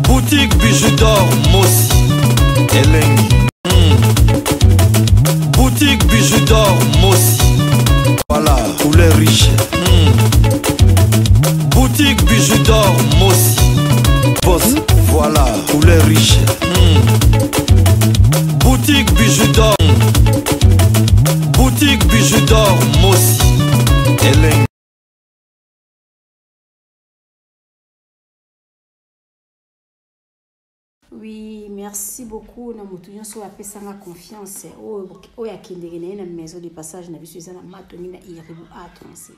Boutique Bijou d'or Mossi Elengi. Boutique Bijou d'or Mossi. Voilà, couleur riche. Boutique Bijou d'or Mossi. Boss, voilà, couleur riche. Boutique Bijou d'or. Boutique Bijou d'or Mossi. Elengi. Oui, merci beaucoup na moto nyonso oyo apesanga confiance oyo oyo akendeke na ye na maison de passage na biso eza na matongi na iribu A37.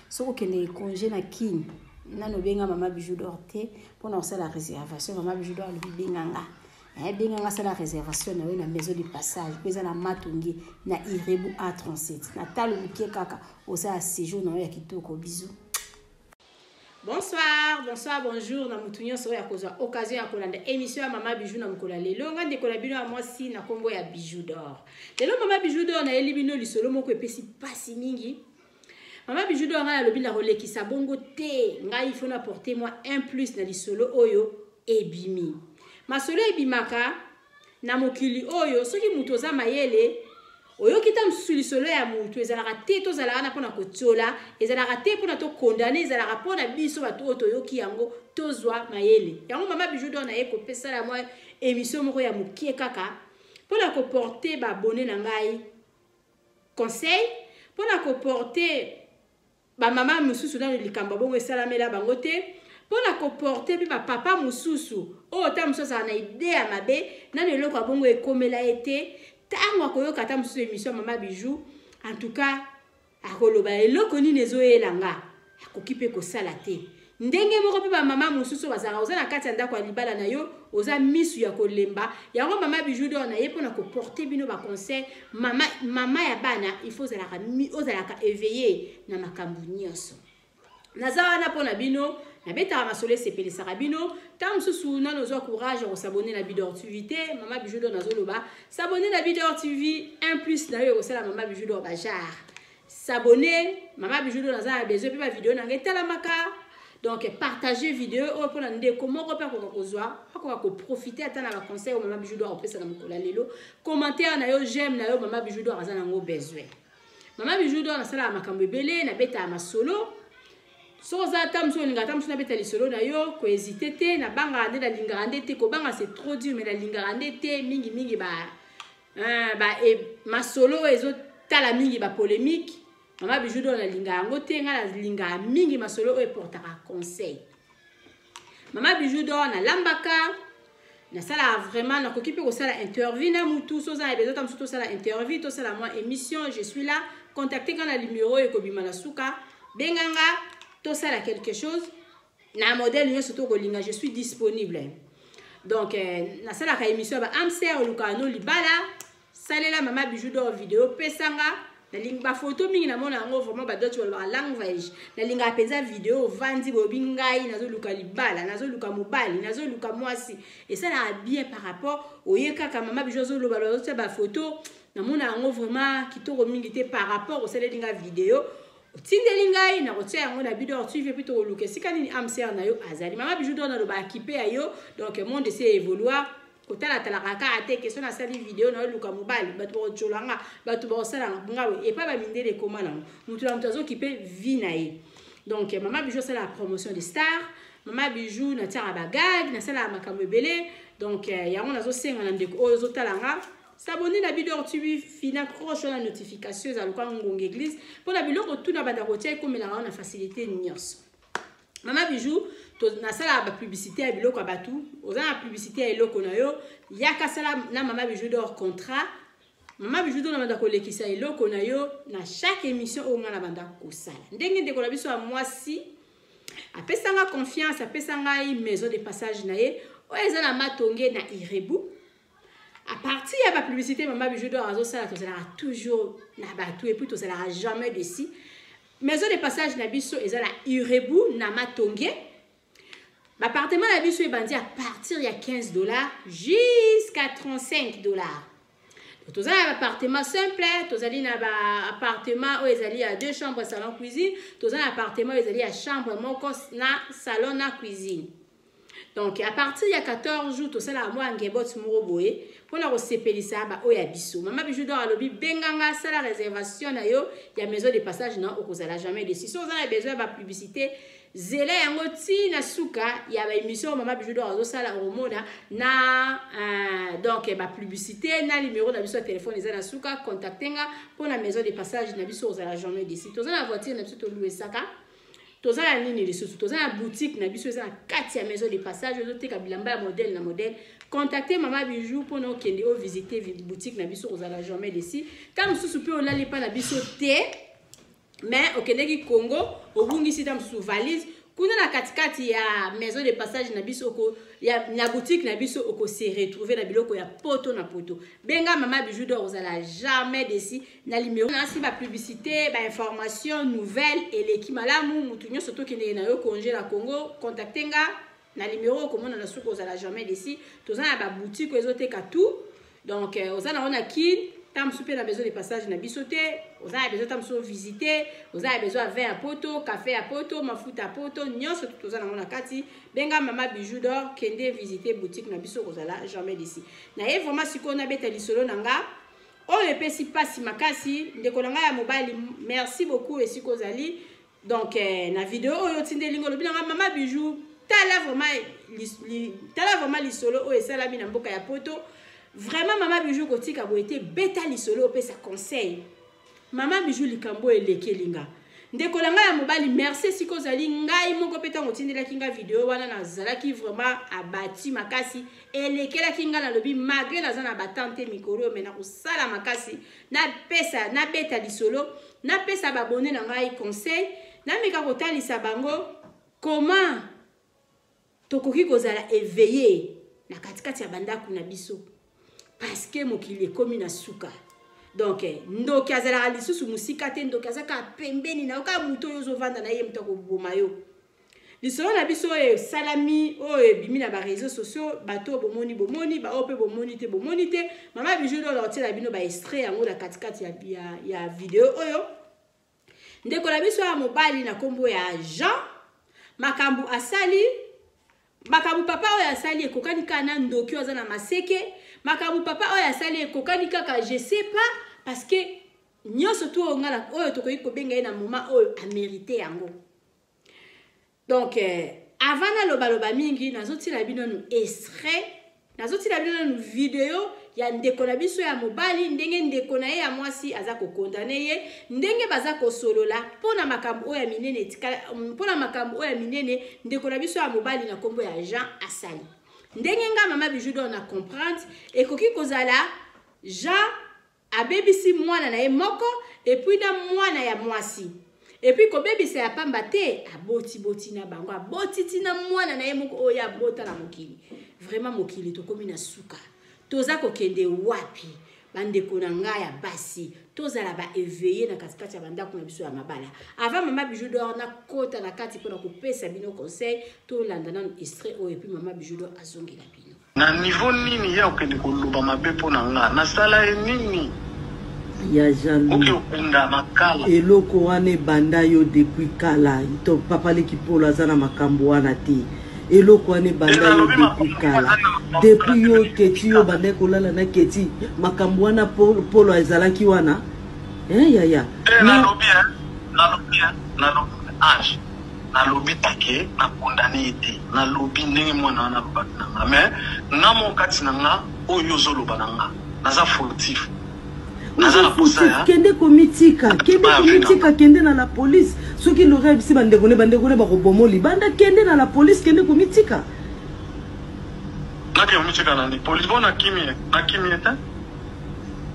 Soki okendeke congé na Kin, nano obenga mama Bijou d'or te mpona kosala réservation. Mama Bijou d'or alobi benga nga. Eh, benga nga sala réservation na yo na maison de passage mpo eza na matongi na irebu A37. Na talo moke kaka osala séjour na yo ya kitoko. Bisous. Bonsoir, bonsoir, bonjour na mutu nyonso oyo akozwa occasion ya kolanda émission ya Mama Bijou na mokolo ya lelo. Nga ndeko na bino ya mwasi na kombo ya Bijou d'or. Lelo Mama Bijou d'or nayeli bino lisolo moko epesi pasi mingi. Mama Bijou d'or ngai alobi na kolekisa bongo te. Ngai il faut na porter moi un plus na lisolo oyo ebimi. Masolo ebimaka na mokili oyo soki moto oza mayele oyoki ta mosusu lisolo ya moto ezalaka te tozalaka na mpona kotiola ezalaka te mpona tokondane ezalaka mpona biso bato oyo toyoki yango tozwa mayele yango mama bijou d'or naye kopesala mwa émission moko ya mokie kaka mpona koporte baabone na ngai conseil mpona koporte Ba mama mosusu nanu likambo ya bongo esalamela bango te mpo na koporte mpe bapapa mosusu oyo ntango mosusu azala na idee ya mabe nanu eloko ya bongo ekomela ye te ntango akoyoka ata mosusu émission ya mama bijou en tout cas akoloba eloko nini ezoyela nga akoki mpe kosala te ndenge moko mpe bamama mosusu bazalaka oza na kati ya ndako ya libala na yo oza misu ya kolemba yango mama bijou d'or na ye mpo na koporte bino baconseil mama, mama ya bana il faut ozalaka, ozalaka éveillé na makambo nyonso naza wana mpo na bino nabetaka masolo esepelisaka bino ntango mosusu nano ozwa courage ya kosabone na bidor tv te mama bijou d'or nazoloba sabone na bidor tv un plus na yo ekosala mama bijou d'or bajare s'abonner mama bijou do naza na besoin mpe ba video na ngai etalamaka donc partager video oyo mpona ndeko moko mpe akoka kozwa akoka koprofite ata na baconseil oyo mama bijou do akopesa na mokolo ya lelo commentaire na yo j'aime na yo mama bijou do aza nango besoin mama bijou do nasalaka makambo ebele nabetaka masolo soki oza ata mosusu olingaka ata mosusu nabeta lisolo na yo kohésite te nabangaka nde nalingaka nde te kobanga c'est trop dur mais nalingaka nde te mingimingi ba Ah, ba e, masolo oyo ezotala mingi ba polemique mama bijou do nalinga yango te ngai nalingaka mingi masolo oyo eportaka conseil mama bijou do nalambaka nasalaka vraiment nakoki mpe kosala interview na mutu so oza na besoin ta mosusu tosala interview tosala mwa émission je suis là contacte nga na numero oyo ekobima na suka benga nga tosala quelque chose na modèle nyonso tokolinga je suis disponible donc eh, nasalaka émission ya ba amser olukaka no libala salela mama bijou d'or video pesa nga nalingi bafoto mingi namona yango vraiment badoti balobaka language nalingaka mpenza video ovandi boyobi ngai nazoluka libala nazoluka mobali nazoluka mwasi esalaka bien par rapport oye kaka mama bijou azoloba azotia bafoto namona yango vraiment kitoko mingi te par rapport osaleli nga video otindeli ngai nakotia yango na bidor tv mpe tokoluka esika nini âme sœur na yo azali mama bijou dor naloba akipe ya yo donc monde esi evolua kotalatalaka kaka te question nasali video na oluka mobali bato bakotyola nga bato bakosala nga boye epai bamindele ekoma nango moto na moto azokipe vie na ye donc mama bijou asalaka promotion de star mama bijou natiaka bagag nasalaka makambo ebele donc eh, yango nazosenga na ndeko oyo ozotala nga S'abonner na Bidor TV fina croche na notification eza lokola ngonga église mpo na biloko tu na banda kotia ekomelaka na facilité nyonso. Mama Bijou nasalaka ba publicité ya biloko ya bato oza na publicité ya eloko na yo yaka sala na mama Bijou d'or contrat mama Bijou d'or na banda kolekisa eloko na yo na chaque émission oyo ngai na banda kosala ndenge ndeko na biso ya mwasi apesa nga confiance apesa ngai maison de passage na ye oyo eza na matonge na irebu à partir ya bapublicité mama bijou d'or azosala tozalaka toujours na bato epuis tozalaka jamais desi maison de passage na biso eza na urebu na matonge bapartement na biso ebandi à partir ya 15 dollars jusqu'à 35 dollars toza na baappartement simple tozali na baappartement oyo ezali ya deux chambres salon cuisine toza na appartement oyo ezali ya chambre moko na salon na cuisine. Donc à partir ya 14 jours tosalaka mwa ngebote moko boye mpona kosepelisa baoyo ya biso. Mama Bijou d'Or alobi benga nga, sala réservation na yo ya maison de passage na okozala jamais déçu. Soki oza na besoin ya bapublicité, zela yango ti na suka ya baémission Mama Bijou d'Or azosala, okomona na donc bapublicité na numéro na biso ya telefone eza na suka. Contacte nga mpona maison de passage na biso, ozala jamais déçu. Toza na voiture na biso toluesaka, toza na nini lisusu, toza na boutique na biso eza na kati ya maison de passage, ozoteka bilamba ya modèle na modèle. Contacte Mama Bijou mpona okende ovisite boutique na biso, kozala jamais déçu. Ta mosusu mpe olali epa na biso te, mais okendeki Congo, obungisi ta mosusu valise kuna na katikati ya maison de passage na biso, oko, ya, na boutique na biso, okose retrouver na biloko ya poto na poto. Benga Mama Bijou d'Or, ozala jamais déçu. Na numéro nasi bapublicité, bainformation nouvelle eleki malamu. Mutu nyonso tokendeke na yo congé na Congo, contacte nga na numéro okomona na suki, ozala jamais déçu. Toza na baboutique oyo ezoteka tout. Donc oza nango na Kine, ta mosusu mpe na besoin de passage na biso te, oza na besoin ta mosusu ovisite, oza na besoin ya vin ya poto, café ya poto, mafuta ya poto, nyonso tu toza nango na kati. Benga Mama Bijou d'Or, kende visite boutique na biso, kozala jamais déçu. Na ye vraiment sikoyo nabeta lisolo na nga oyo epesi mpasi makasi. Ndeko na ngai ya mobali, merci beaucoup esika ozali. Donc na video oyo otindeli ngo, olobi na nga: "Mama Bijou, tala vraiment lisolo oyo esalami na mboka ya poto. Vraiment, Mama Bijou, kotika boye te, beta lisolo, opesa conseil." Mama Bijou, likambo oyo elekeli nga. Ndeko na ngai ya mobali, merci esika ozali. Ngai moko mpe, ntango otindelaki nga video wana, nazalaki vraiment abati makasi, elekelaki ngai. Nalobi malgré naza na batante mikolo, me nakosala makasi, napesa, nabeta lisolo, napesa babone na ngai conseil, nameka kotalisa bango comment tokoki kozala éveillé na katikati ya bandako na biso, parce que mokili ekomi na suka. Donc ndoki azalaka lisusu mosika te, ndoki aza kaka pembeni na yo, kaka motu oyo ozovanda na ye, moto akoboma yo. Lisolo na biso oyo esalami, oyo ebimi na baréseaux sociaux, bato oyo bomoni, bomoni, baoyo mpe bomoni te, bomoni te. Mama Bijou lolo otiela bino baextrait yango na katikati ya video oyo. Ndeko na biso ya mobali na nkombo ya Jean, makambo asali, makambo papa oyo asali ekokani kaka na ndoki oyo aza na maseke. Makambo papa oyo asali ekokani kaka, je sais pas, parce que nyonso tu oyo nga oyo tokoki kobenga ye na moment oyo amérite yango. Donc avant nalobaloba mingi, nazotiela bino nanu extrait, nazotiela bino nanu video ya ndeko na biso ya mobali, ndenge ndeko na ye ya mwasi aza kokondane ye, ndenge baza kosolola mpona makambo oyo ya minene etikala, mpona makambo oyo ya minene ndeko na biso ya mobali na nkombo ya Jean asali. Ndenge nga Mama Bijou d'Or na comprendre, ekoki kozala Jean abebisi mwana na ye moko et puis na mwana ya mwasi, et puis kobebisa ya pamba te, abotiboti na bango, aboti ntina mwana na ye moko oyo abota na mokili. Vraiment, mokili tokomi na suka, toza kokende wapi? Bandeko na ngai ya basi, tozala baéveillé na katikati ya bandako na biso ya mabala. Avant Mama Bijou d'Or nakota na kati mpona kopesa bino conseil, tolanda nanu extrait oyo et puis Mama Bijou d'Or azongela bino. Na niveau nini ye okende koloba mabe mpo na nga? Nasala ye nini? Ya jaloux. Oke okunda makala. Eloko wana ebanda yo depuis kala. To papa leki Polo aza na makambo wana te. Eloko wana ebanda yo depuis kala, depuis yo Keti, yo bandaki kolala na Keti. Makambo wana Polo ezalaki wana, hein, yaya. Te, nalobi, nalobi, nalobi ange, nalobi take nakondane ye te. Nalobi ndenge mwana wana alobaki na nga, mais nga moko kati na nga oyo ozoloba na nga, naza fautif. Oza fautif, kende komitika, kende komitika, kende na la police. Soki lori ayebisi bandeko ne, bandeko ne bakoboma libanda. Kende na la police, kende komitika. Nake komitika nani? Police bo nakimi ye, nakimi ye te.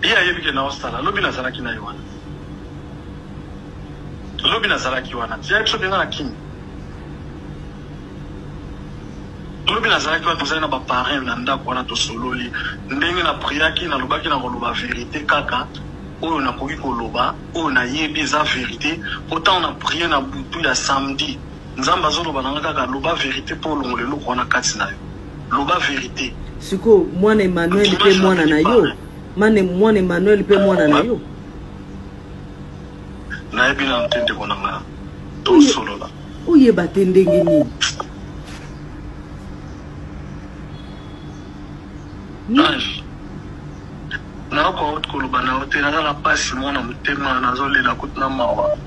Ye ayebi ke naosala. Lobi nazalaki na ye wana, lobi nazalaki wana ti ayebi soki nga nakimi. Lobi nazalaki wana, tozali na baparrain na ndako wana, tosololi ndenge na priaki, nalobaki na koloba vérité kaka oyo nakoki koloba, oyo nayebi eza vérité. Po ntango na prie na butu ya samedi, Nzambe azoloba na nga kaka: "Loba vérité mpo olongola eloko wana kati na yo, loba vérité." Sikoyo mwana Emmanuel mpe mwana na yo, mane mwana Emmanuel mpe mwana na yo. Nayebi nanu te, ndeko na nga, tosolola. Oyeba te ndenge nini? Ange, nakoka koloba na yo te, naza na mpasi moko na motema, nazolela kutu na mawa.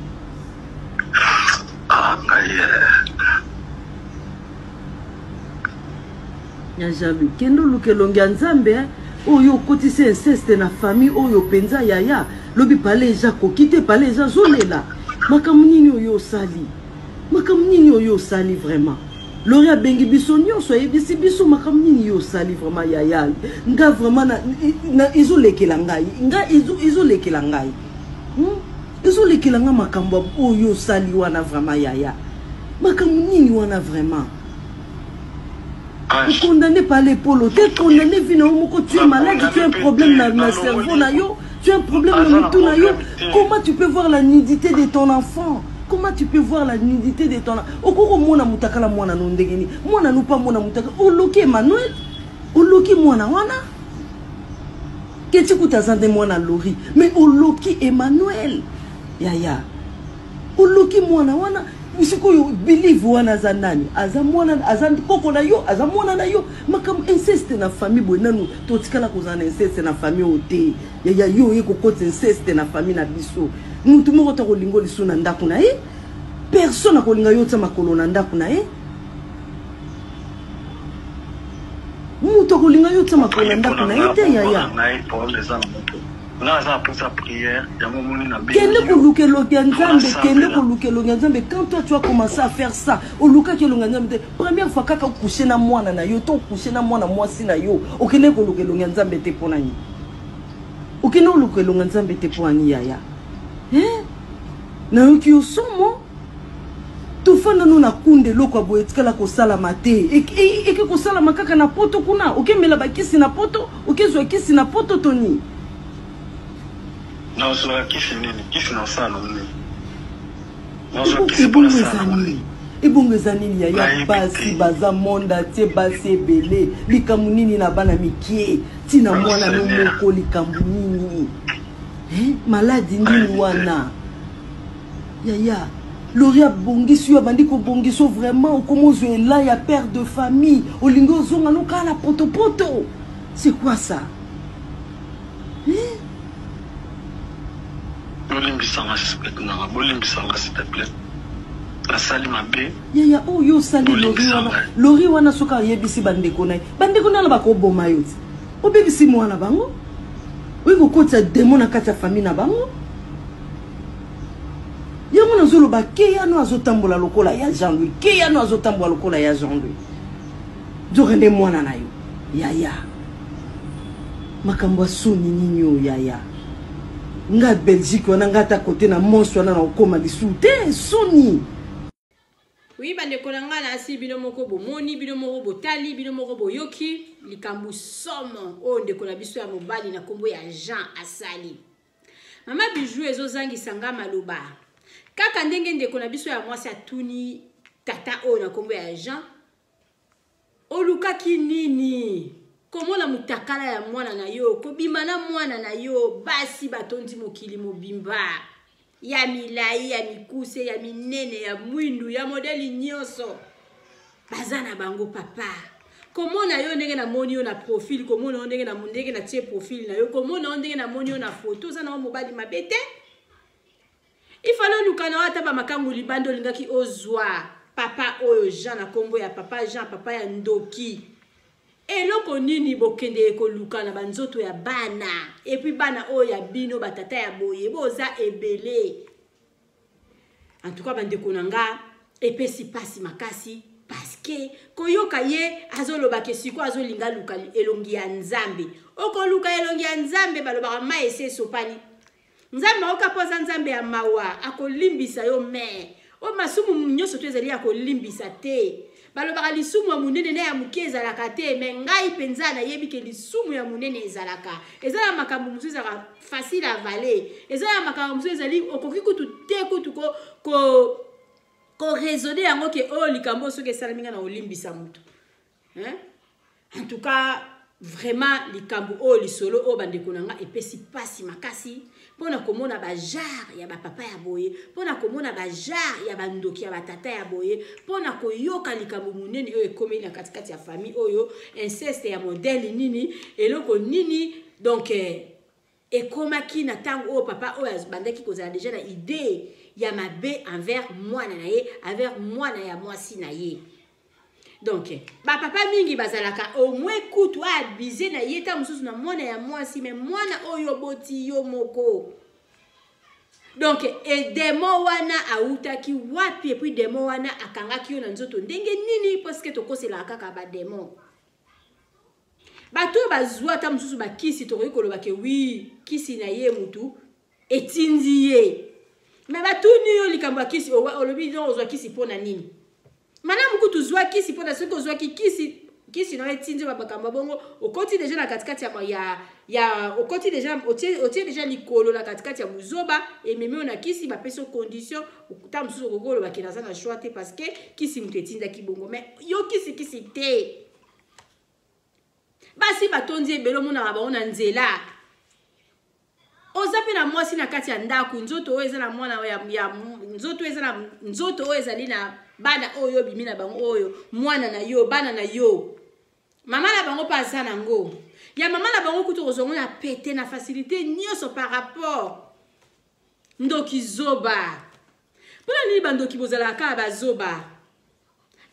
Ah, ngai eh. Ya Jean-Louis, kende oluka elongi ya Nzambe eh. Oyo okotisi inceste na famille oyo penza yaya, lobi pale eza koki te, pale eza zolela. Makambo nini oyo osali? Makambo nini oyo osali vraiment? Lori abengi biso nyonso ayebisi biso makambo nini yo osali vraiment yaya. Nga vraiment na, na ezolekela ngai. Nga ezolekela ngai. Ezolekela nga makambo oyo osali wana vraiment yaya. Makambo nini wana vraiment? Condamné par les polos, t'es condamné vie na yo moko, tu es malade, tu as un problème na, na cerveau na yo, tu as un problème na mutu na yo. Comment tu peux voir la nudité de ton enfant? Comment tu peux voir la nudité de ton okoki komona mutakala mwana no ndenge nini? Mwana no pa mona mutakala, oloki Emmanuel, oloki mwana wana. Keti kuta aza nde mwana Lori, mais oloki Emmanuel. Yaya. Oloki mwana wana sikoyo believe wana aza nani? Aza mwana, aza koko na yo, aza mwana na yo. Makambo inceste na famille boye nanu totikala kozala na inceste na famille oyo te. Yaya yo oye kokotisa inceste na famille na biso. Mutu moko ta kolingo lisu na ndako na ye. Personne akolinga yo tia makolo na ndako na ye. Mutu akolinga yo tia makolo na ndako na ye te yaya. Kende koluka elongi ya Nzambe, kende koluka elongi ya Nzambe. Quand toi tu as commencé à faire ça, olukaki elongi ya Nzambe te. Première fois kaka ocoucher na mwana na yo, to ocoucher na mwana mwasi na yo, okende koluka elongi ya Nzambe te pona nini? Okende koluka elongi ya Nzambe te pona nini yaya? Hein? Nayoki yo somo. Tofanda no na kunda eloko ya boye etikala kosalama te. Eke kosalama kaka na poto kuna, okemela bakisi na poto, okezwa kisi na poto to nini? Nazwa kisi nini? Kisi nasala na nini? Nazwa kisi mpo Ebongo nasala eza na nini? nini? Ebongo eza nini yaya? Nayebi Basi te. baza monde entier, basi ebele. Likambo nini na bana mikie? Tina mwana no Seigneur. moko likambo nini? Hein? Maladi nini Nayebi te. wana? Yaya, Lori abongisi yo, abandi kobongisa yo vraiment, okoma ozwa elan ya père de famille, olingi ozonga no kaka na potopoto. C'est quoi ça? Hein? Bolimbisanga nanga, bolimbisanga s'il te plaît. Nasali mabe. Yaya, oyo osali Lori wana, Lori wana soki ayebisi bandeko na ye, bandeko na ye bakoboma yo ti. Obebisi mwana bango, oyi kokotisa démon na kati ya famille na bango. Yango nazoloba keyano azotambola lokola ya Jean-Louis, keyano azotambola lokola ya Jean-Louis. Nzoka nde mwana na yo yaya. Makambo ya soni nini oyo yaya? Nga Belgique wana nga ata kote na Mons wana na okoma lisusu te, soni. Oui, bandeko na nga nasi bino moko bomoni, bino moko botali, bino moko boyoki likambo somo oyo ndeko na biso ya mobali na kombo ya Jean asali. Mama Bijou ezozangisa nga maloba. Kaka ndenge ndeko na biso ya mwasi atuni tata oyo na kombo ya Jean, olukaki nini? Komona mutakala ya mwana na yo, kobima na mwana na yo, basi batondi mokili mobimba. Ya milai, ya mikuse, ya minene, ya mwindu, ya modeli nyonso. Baza na bango papa. Komona yo ndenge namoni yo na profil, komona yo ndenge na ndenge na tie profil na yo, komona yo ndenge namoni yo na photo, oza na yo mobali mabe te. Il fallait oluka na yo ata ba makangu libanda olingaki ozwa papa oyo Jean na kombo ya papa Jean, papa ya ndoki. Eloko nini bokendeke koluka na banzoto ya bana, et puis bana oyo ya bino batata ya boye boza ebele. En tout cas bandeko na nga epesi pasi makasi parce que koyoka ye azoloba ke siko azolinga luka elongi ya Nzambe. Okoluka elongi ya Nzambe balobaka mai esi esopani. Nzambe aoka po aza Nzambe ya mawa, akolimbisa yo mais o masumu nyonso to ezali ya kolimbisa te. Balobaka lisumu ya monene na ya moke ezalaka te, mais ngai mpenza nayebi ke lisumu ya monene ezalaka. Eza na makambo mosusu ezalaka facile à avaler. Eza na makambo mosusu ezali okoki kutu te kutu ko ko ko raisonner yango ke oyo likambo soki esalami nga na kolimbisa moto. Hein? En tout cas, Vraiment likambo oyo, lisolo oyo, bandeko na nga, epesi mpasi makasi mpona komona bagenre ya bapapa ya boye, mpona komona bagenre ya bandoki ya batata ya boye, mpona koyoka likambo monene oyo ekomeli na katikati ya famille oyo. Inceste ya modèle nini, eloko nini? Donc ekomaki na ntango oyo papa oyo abandaki kozala déjà na idée ya mabe envers mwana na ye, envers mwana ya mwasi na ye. Donc bapapa mingi bazalaka au moins kutu aabuser na ye ta mosusu na mwana ya mwasi, mais mwana oyo oboti yo moko, donc démon wana awutaki wapi? Et puis démon wana akangaki yo na nzoto ndenge nini? Parce que tokoselaka kaka badémon. Bato oyo bazwa ata mosusu bakisi, tokoki koloba ke oui, kisi na ye mutu etindi ye. Mais batuni yo likambo ya kisi, olobi donc ozwa kisi mpo na nini? Malamu kutu zwa kisi mpona soki ozwaki kisi, kisi na yo etindi yo makambo bongo, okoti déjà na katikati ya okoti déjà, otie déjà likolo na katikati ya buzoba. Ememi oyo na kisi, bapesi yo condition, ta mosusu okoki olobaki naza na choix te parce que kisi moto etindaki bongo. Mais yo kisi kisi te. Basi batondi ebele, omonaka bango na nzela. Oza mpe na mwasi na kati ya ndako, nzoto oyo eza na mwana ya nzoto, eza na nzoto oyo ezali na bana oyo obimi na bango, oyo mwana na yo, bana na yo, mama na bango mpe aza nango ya mama na bango kutu kozwango na pete, na facilité nyonso par rapport. Ndoki zoba, mpona nini bandoki bozalaka kaka bazoba?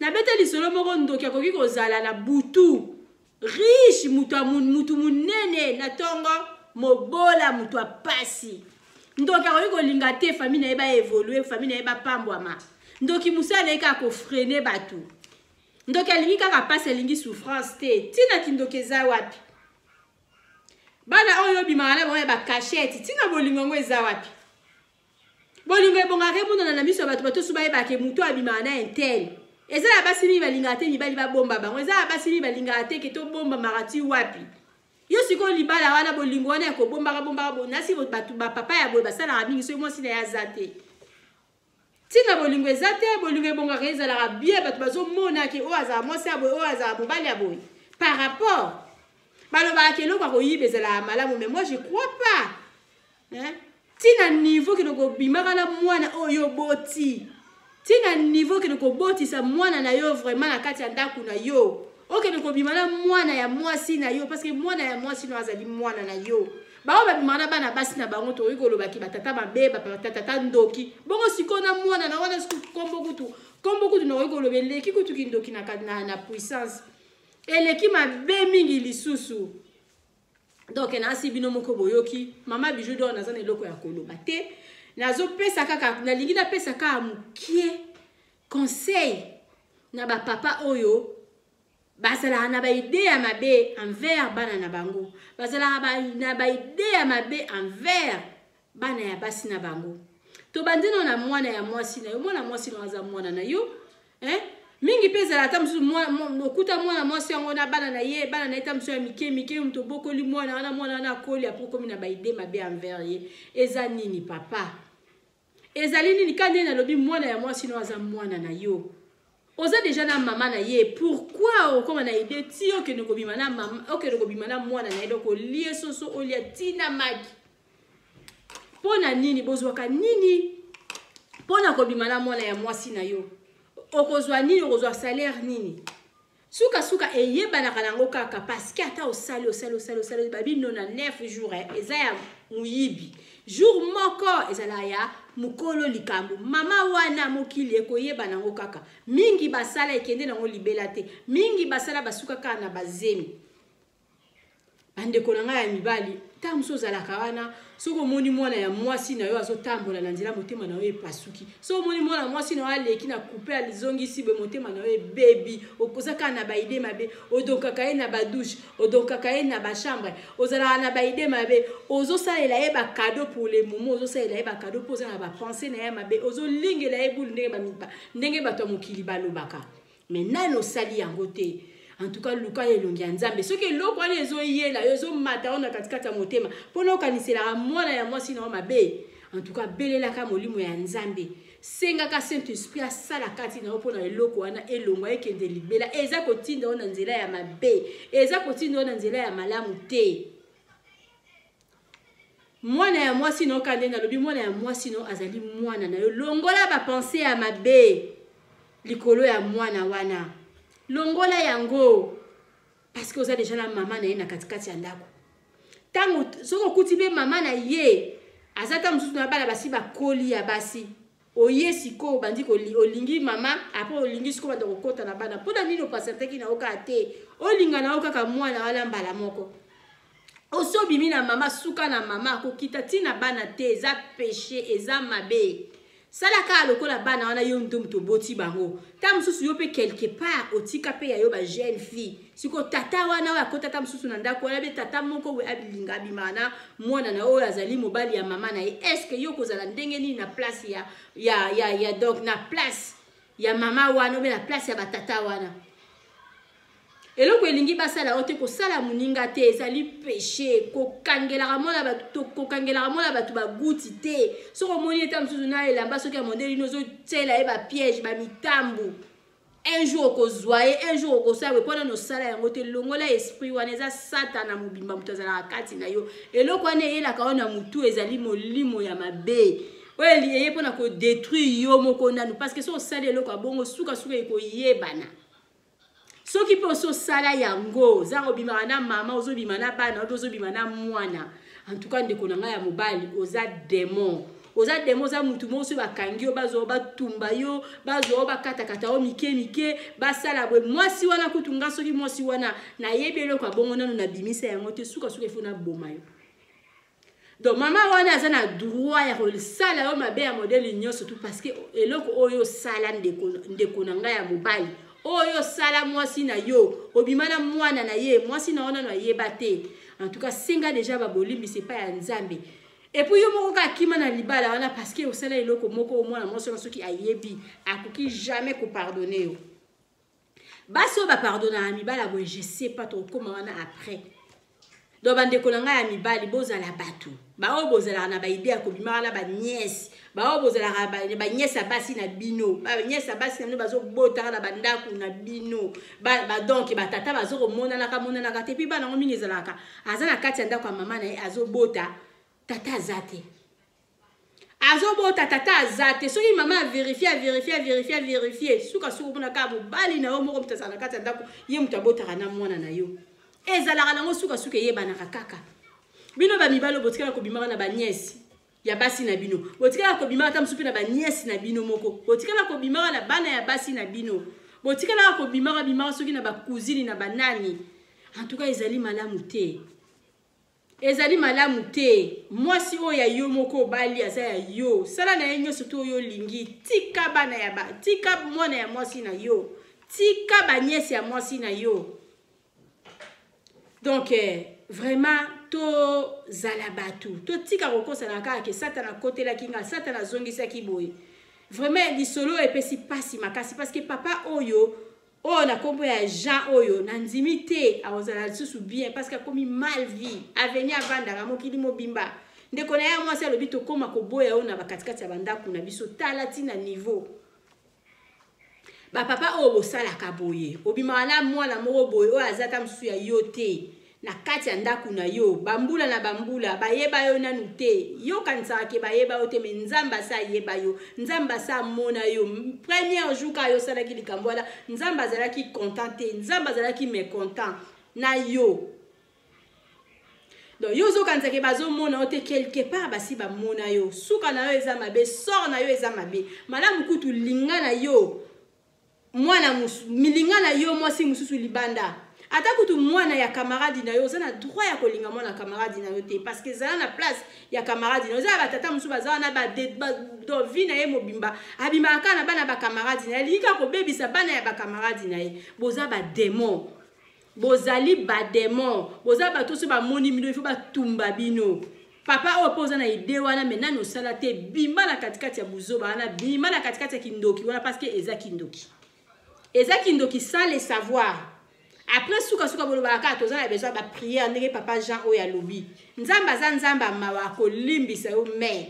Nabeta lisolo moko: ndoki akoki kozala na butu riche, mutu munene, na ntongo mobola, mutu apasi. Ndoki akoki kolinga te famille na ye baévoluer, famille na ye bapambwama. Ndoki mosala na ye kaka kofreiner bato. Ndoki alingi kaka pasi, alingi souffrance te. Ntina kindoki eza wapi? Bana oyo obimaka na bango ya bacachette, ntina bolingo yango eza wapi? Bolingo ebongaka emonana na miso ya bato, bato so bayebaka motu abimaka na un tel. Eza na basi mingi balingaka te mibali babomba bango, eza na basi mingi balingaka te ke tobombamaka. Ti wapi yo sikoyo libala wana, bolingo wana ya kobombaka bombaka? Nasi bato bapapa ya boye basalaka mingi soki mwasi na ye aza te. Ntina bolingo eza te. Bolingo ebongaka ezalaka bien, bato bazomona ke oyo azala mwasi ya boye, oyo azala mobali ya boye. Par rapport balobaka ke eloko ya koyiba ezalaka malamu, mais moi je crois pas, hein? Ntina niveau kende kobimaka na mwana oyo oboti, ntina niveau kende kobotisa mwana na yo vraiment na kati ya ndako na yo, okende kobima na mwana ya mwasi na yo, parce que mwana ya mwasi no azali mwana na yo. Bango babimaka na bana basi na bango, tokoki kolobaki batata mabe, batata ndoki bongo. Sikoyo na mwana na wana, kombo kutu nakoki koloba eleki kutu kindoki na puissance, eleki mabe mingi lisusu. Donc nasi bino moko boyoki mama Bijou d'Or. Naza na eloko ya koloba te, nazopesa kaka, nalingi napesa kaka mokie conseil na bapapa oyo bazalaka na baidée ya mabe envers bana na bango, bazalaka na baidée ya mabe envers bana ya basi na bango. Tobandi nano na mwana ya mwasi na yo. Mwana mwasi na aza mwana na yo, hein? Mingi mpe ezala ata mosusu okuta mwana mwasi yango na bana na ye, bana na ye ta mosusu ya mike mike. Moto obokoli mwana wana, mwana wana akoli, après okomi na baidée mabe envers ye. Eza nini, papa? Ezali nini? Ka ndenge nalobi, mwana ya mwasi no aza mwana na yo, oza déjà na mama na ye. Pourquoi okóma na idée ti okende kobima na mama, okende kobima na mwana na ye? Donc olie soso, olia ntina maki. Mpo na nini? Bozwaka nini mpo na kobima na mwana ya mwasi na yo? Okozwa nini? Okozwa salaire nini? Sukasuka eyebanaka nango kaka, parce que ata osali, osali, osali, osali, babino na 9 jours eza ya moyibi, jour moko ezala ya mokolo. Likambo mama wana, mokili ekoyeba nango kaka. Mingi basala ekende nango libela te, mingi basala basuka kaka na bazemi. Bandeko na ngai ya mibali, ntango mosusu ozalaka wana, soki omoni mwana ya mwasi na yo azotambola na nzela, motema na yo epasuki. Soki omoni mwana mwasi na yo aleki na coupe, alizongisi boye, motema na yo ebebi. Okoza kaka na baidée mabe, odonkaka ye na badouche, odonkaka ye na bachambre, ozalaka na baidée mabe, ozosalela ye bacadeau. Pour le moment ozosalela ye bacadeau mpo oza na bapensées na ye mabe, ozolingela ye bulu ndenge bato ya mokili balobaka. Mais nani osali yango te? En tout cas, luka elongi ya Nzambe. Soki eloko wana ezoyela yo, ezomata yo na katikati ya motema mpona okaniselaka mwana ya mwasi na yo mabe, en tout cas belelaka molimo ya Nzambe. Sengaka Saint Esprit asala kati na yo mpo na eloko wana elongwa, ekende libela. Eza kotinda yo na nzela ya mabe, eza kotinda yo na nzela ya malamu te. Mwana ya mwasi na yo, ka nde nalobi, mwana ya mwasi na yo azali mwana na yo. Longola bapense ya mabe likolo ya mwana wana, longola yango, parce que oza deja na mama na ye na katikati ya ndako. Ntango soki okuti mpe mama na ye aza ta mosusu na bana basi bakoli ya basi, oye sikoyo obandi olingi mama, apres olingi sikoyo banda kokota na bana. Mpo na nini opasantaki na yo kaka te, olinga na yo kaka mwana wana mbala moko? Osi obimi na mama, suka na mama, akokita ntina bana te. Eza péché, eza mabe. Sala kaka lokola bana wana, yo nde moto oboti bango. Ta mosusu yo mpe quelque part otika mpe ya yo bajeune fille. Sikoyo tata wana oyo akota ta mosusu na ndako wana, be tata moko boye abilinga abimaka na mwana na oyo azali mobali ya mama na ye, est-ce yo kozala ndenge nini na place ya donc na place ya mama wana obe na place ya batata wana? Eloko elingi basala yo te, kosala moninga te, ezali péché. Kokangelaka mwana bato, kokangelaka mwana bato baguti te. Soki omoni eta mosusu na elamba soki ya mondele nini, ozotiela ye bapiège, bamitambu, un jour okozwa ye, un jour okosala boye. Mpona nosala yango te, longola esprit wana. Eza Satana mobimba moto azalaka kati na yo. Eloko wana eyelaka yo na motu, ezali molimo ya mabe oyo eye mpona kodétruire yo moko nanu, parce que soki osali eloko ya bongo, sukasuka ekoyebana. Soki mpe osi osala yango, zanga obimaka na mama, ozobima na bana, obi ozobima na mwana. En tout cas, ndeko na ngai ya mobali, oza démon, oza démon, oza mutu moko. Soki bakangi yo, bazwa, batumba yo, bazwa yo, bakatakata yo mike mike, basala boye. Mwasi wana kutu, nga soki mwasi wana nayebi eloko ya bongo, nanu nabimisa yango te, sukasuka efo naboma yo. Donc mama wana aza na droit ya kosala yo mabe ya modèle nyonso tu, parce que eloko oyo osala, ndeko, ndeko na ngai ya mobali, oyo osala mwasi na yo, obima na mwana na ye, mwasi na yo nano ayeba te. En tout cas, senga déjà babolimbisi epai ya Nzambe, et puis yo moko kaka kima na libala wana, parce que osala eloko moko, omwana mwasi wana soki ayebi, akoki jamais kopardonner yo. Basi oyo bapardonnaka mibala boye, je sais pas, tokokóma wana après. Donc bandeko na ngai ya mibali, bozala bato. Baoyo bozalaka na baidée ya kobimaka na banièce, baoyo bozalaka banièce ya basi na bino, banièce ya basi na bino bazobotaka na bandako na bino, donc batata bazokomonanaka monanaka te. Mpe bana yango mingi ezalaka aza na kati ya ndako ya mama na ye, azobota, tata aza te, azobota, tata aza te. Soki mama avérifier, avérifier, avérifier, avérifier, sukasuka omona kaka mobali na yo moko moto azala na kati ya ndako, ye moto abotaka na mwana na yo. Ezalaka nango, sukasuka eyebanaka kaka. Bino bamibali oyo botikala kobimaka na banièce ya basi na bino, botikala kobimaka ata mosusu mpe na banièce na bino moko, botikala kobimaka na bana ya basi na bino, botikalaka kobimaka bimaka soki na bacousine na banani, en tout cas ezali malamu te, ezali malamu te. Mwasi oyo ya yo moko obali aza ya yo, sala na ye nyonso to oyo olingi. Tika bana ya ba, tika mwana ya mwasi na yo, tika banièce ya mwasi na yo. Donc vraiment, tozala bato, totika kokosana kaka ke Satana akotelaki nga, Satana azongisaki boye. Vraiment, lisolo oyo epesi mpasi makasi, parce que papa oyo na nkombo ya Jean oyo, nandimi te akozala lisusu bien, parce que akomi mal vie avenir, avandaka mokili mobimba. Ndeko na ye mwasi alobi tokóma koboya oyo na bakatikati ya bandako na biso. Tala ntina niveau bapapa oyo bosalaka boye, obimaka na mwana moko boye oyo aza ta mosusu ya yo te na kati ya ndako na yo, bambula na bambula, bayeba yo nanu te. Yo kanisaka ke bayeba yo te, mais Nzambe asa ayeba yo, Nzambe asa amona yo. Premier jour kaka yo osalaki likambo wana, Nzambe azalaki content te, Nzambe azalaki mécontent na yo. Donc yo ozokanisaka bazomona yo te, quelque part basi bamona yo. Suka na yo eza mabe, sort na yo eza mabe. Malamu kutu linga na yo mwana, milinga na yo mwasi mosusu libanda, ata kutu mwana ya camarade na yo. Oza na droit ya kolinga mwana ya camarade na yo te, parce que ezala na place ya camarade na yo. Eza na batata mosusu baza wana, do vie na ye mobimba abimaka kaka na bana ya bacamarade na ye, alingi kaka kobebisa bana ya bacamarade na ye. Boza badémon, bozali badémon, boza bato so bamoni bino, ifo batumba bino. Papa oyo mpo oza na idée wana, mais nani osala te, bima na katikati ya buzoba wana, bima na katikati ya kindoki wana, parce que eza kindoki, eza kindoki sans le savoir. Après, sukasuka bolobaka kaka toza na besoin baprière. Ndenge papa Jean oyo alobi, Nzambe aza Nzambe amawa, akolimbisa yo, mais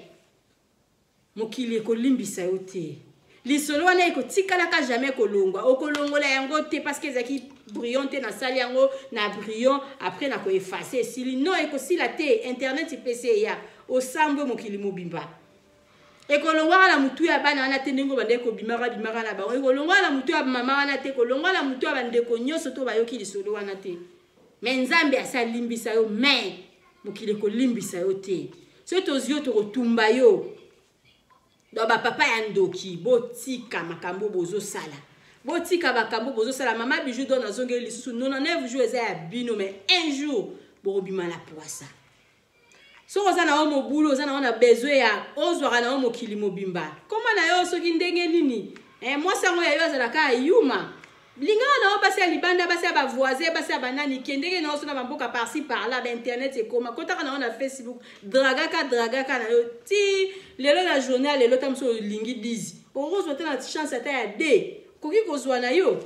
Mokili ekolimbisa yo te. Lisolo wana ekotikalaka jamais kolongwa. Okolongola yango te parce que ezalaki brouillon te, nasali yango na brouillon après na koeffacer esili. Non, ekosila te. Internet epesi eya. Osambwe mokili mobimba. Ekolongwaka na mutu ya bana wana te ndenge obandaki kobimaka bimaka na bango. Ekolongwaka na mutu ya mama wana te, ekolongwaka na mutu ya bandeko nyonso to bayoki lisolo wana te. Mais Nzambe asi alimbisa yo, mais mokili ekolimbisa yo te. Soki tozwi yo tokotumba yo. Donc ba papa ya ndoki, botika makambo bozosala. Botika makambo bozosala. Mama Bijou don azongeli lisusu 99 jours eza ya bino, mais un jour bokobima na poisa. Soki oza na yo mobulu, oza na yo na besoin ya ozwaka na yo mokili mobimba. Koma na yo soki ndenge nini? Mwasi yango ya yo azalaka ya yuma. Lingaka na yo basi ya libanda, basi ya ba voisin, basi ya banani, kendeke na yo so na bamboka par-ci par-là, ba internet ekoma, kotaka na yo na Facebook, dragaka, dragaka na yo ti lelo na journée ya lelo ta mosusu olingi 10. Okozwa ata na chance ata ya 2. Okoki kozwa na yo.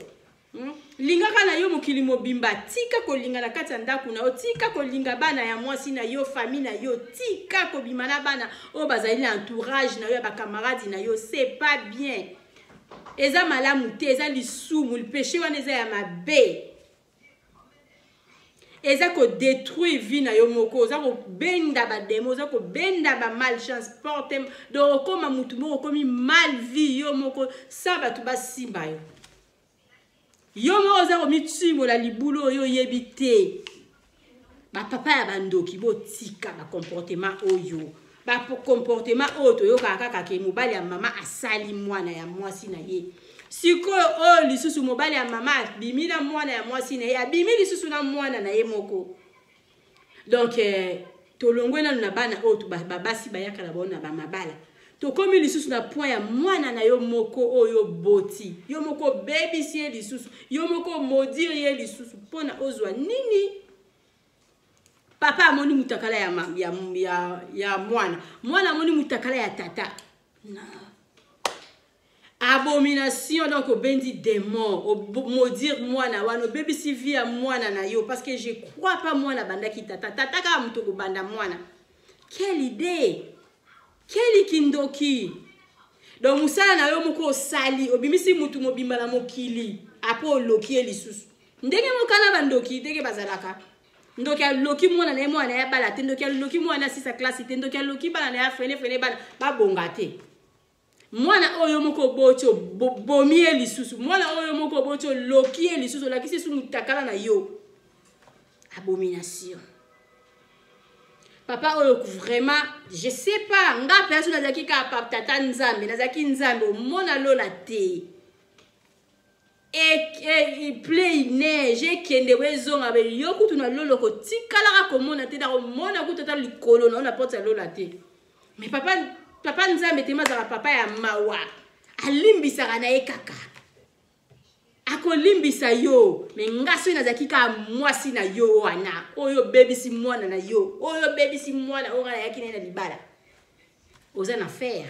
Lingaka na yo mokili mobimba, tika kolinga na kati ya ndako na yo, tika kolinga bana ya mwasi na yo, famille na yo, tika kobima na bana oyo bazali na entourage na yo ya ba camarades na yo, c'est pas bien. Eza malamu te, eza lisumu, le péché wana eza ya mabe. Eza ko détruire vie na yo moko, oza ko benda ba démons, oza ko benda ba malchance, porte donc okoma mutu moko okomi mal vie yo moko, sa bato basimba yo. Yo moko oza komitimola libulu oyo oyebi te. Ba papa ya bandoki botika ba comportement oyo. Ba comportement oyo toyokaka kaka ke mobali ya mama asali mwana ya mwasi na ye. Sikoyo oyo lisusu mobali ya mama abimi na mwana ya mwasi na ye, abimi lisusu na mwana na ye moko. Donc tolongwe nanu na bana oyo babasi bayaka na bango na ba mabala. Tokomi lisusu na point ya mwana na yo moko oyo boti. Yo moko obebisi ye lisusu, yo moko maudire ye lisusu mpona ozwa nini? Papa amoni mutakala ya mwana. Mwana amoni mutakala ya tata. Non. Abomination, donc obendi démon, maudire mwana wana, obebisi vie ya mwana na yo, parce que je crois pas mwana bandaki tata. Tata kaka moto kobanda mwana. Quelle idée! Quelle kindoki! Donc musala na yo moko osali, obimisi mutu mobimba na mokili, apo oloki ye lisusu. Ndenge mokana bandoki, ndenge bazalaka. Ndoki aloki mwana na ye, mwana na ye abala te, ndoki aloki mwana asisa classe te, ndoki aloki bana na ye afrene frene bana, babonga te. Mwana oyo moko oboti, obomi ye lisusu. Mwana oyo moko oboti, oloki ye lisusu, olakisi lisusu mutakala na yo. Abomination. Papa oyo vraiment, je sais pas, nga pe aso nazalaki kaka papa tata Nzambe, nazalaki Nzambe, omona lola te. Play neige ekende bo ezonga be yo kutu na lolo kotikalaka komona te, na komona kutu ata likolo na yo na porte ya lola te. Mais papa Nzambe te mazaka papa ya mawa, alimbisaka na ye kaka. Akolimbisa yo, mais nga soki nazalaki kaka mwasi na yo wana, oyo obebisi mwana na yo, oyo obebisi mwana oyo nga nayaki na ye na libala. Oza na fer.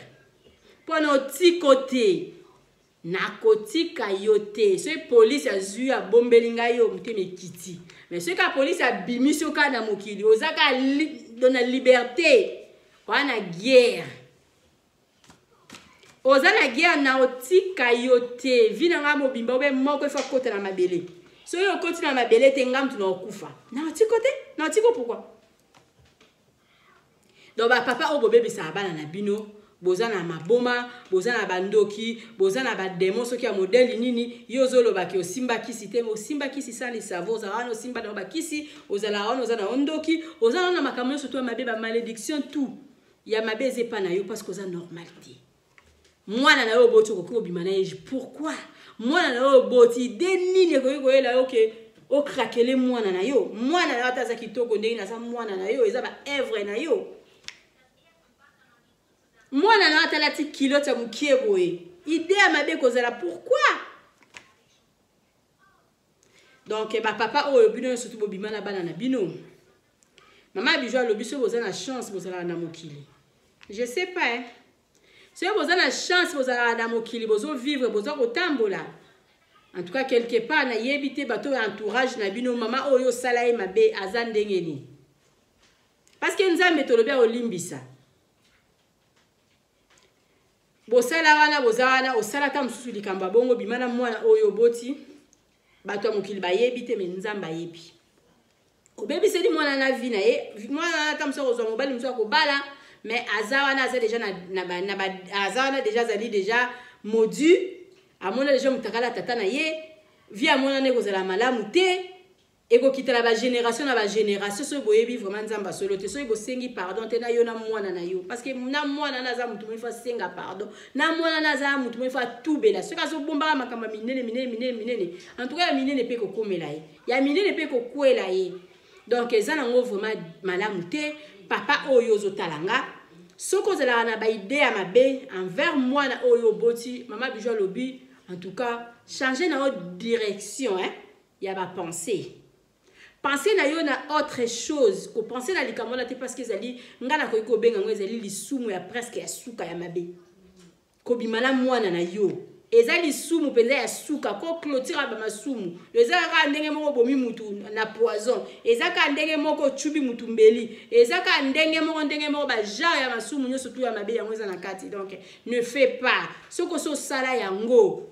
Pona otiko te. Nakotika yo te. Soki police azwi yo, abombeli ngai yo, motema ekiti. Mais soki kaka police abimisi yo kaka na mokili, oza kaka na liberté. Oza na guerre. Oza na guerre na otika yo te. Vie na ngai mobimba obe moko ifo akota na mabele. Soki okoti na mabele te, ngai mutu na okufa. Na otiko te? Na otiko pourquoi? Donc ba papa oyo bobebisaka bana na bino, boza na maboma, boza na bandoki, boza na ba démon soki ya modèle nini, yo ozoloba ke osimba kisi te, osimba kisi sans le savoir, ozala wana osimba na ba kisi, ozala wana oza na ndoki, oza wana na makambo nyonso to ya mabe, ba malédiction tout ya mabe eza epa na yo parce que oza normal te. Mwana na yo oboti okoki kobima na ye, pourquoi? Mwana na yo oboti idée nini ekoki koyela yo ke okrakele mwana na yo? Mwana na yo ata aza kitoko ndenge naza mwana na yo, eza ba œuvre na yo. Mwana na yo ata alati culotte ya mokie boye, idée ya mabe kozala pourquoi? Donc ba papa oyo bino nyonso tu bobima na bana na bino. Mama Bijou alobi soki boza na chance bozalaka na mokili. Je sais pas hein. Soki boza na chance bozalaka na mokili, bozo vivre, bozo kotambola. En tout cas quelque part na yebi te bato ya entourage na bino, mama oyo osala ye mabe aza ndenge nini? Parce que Nzambe tolobi aolimbisa. Bosala wana, boza wana, osala ata mosusu likambo ya bongo, bima na mwana oyo oboti, bato ya mokili bayebi te, me Nzambe ayebi. Obebiseli mwana na vie na ye, mwana wana ata mosusu akozwa mobali mosusu akobala, mais aza wana, aza deja na, na, na, na, aza wana deja, azali deja maudit, amona deja motakala tata na ye, vie amona nde ekozala malamu te, ekokita na bagénération na bagénération. Soki boyebi vraiment Nzambe asolo te, soki bosengi pardon te na yo na mwana na yo, parce que na mwana na aza motu moko ifo asenga pardon, na mwana na aza motu moko ifo atubela. Soki azobombaka makambo ya minene minene minene minene, en tout cas ya minene mpe ekokomela ye, ya minene mpe ekokwela ye. Donc eza nango vraiment malamu te. Papa oyo ozotala nga, soki ozalaka na baide ya mabe envers mwana oyo oboti, mama Bijou alobi, en tout cas change na yo direction, hein, ya ba pensée, pensée na yo na autre chose, kopense na likambo wana te, parce que ezali, nga nakoki kobenga yango ezali lisumu ya presque ya suka ya mabe. Kobima na mwana na yo eza lisumu mpenza ya suka, koclotira bamasumu. Eza kaka ndenge moko obomi mutu na poison, eza kaka ndenge moko ocubi mutu mbeli, eza kaka ndenge moko, ndenge moko bagenre ya masumu nyonso tu ya mabe, yango eza na kati. Donc ne fais pas. Soki osi osala yango,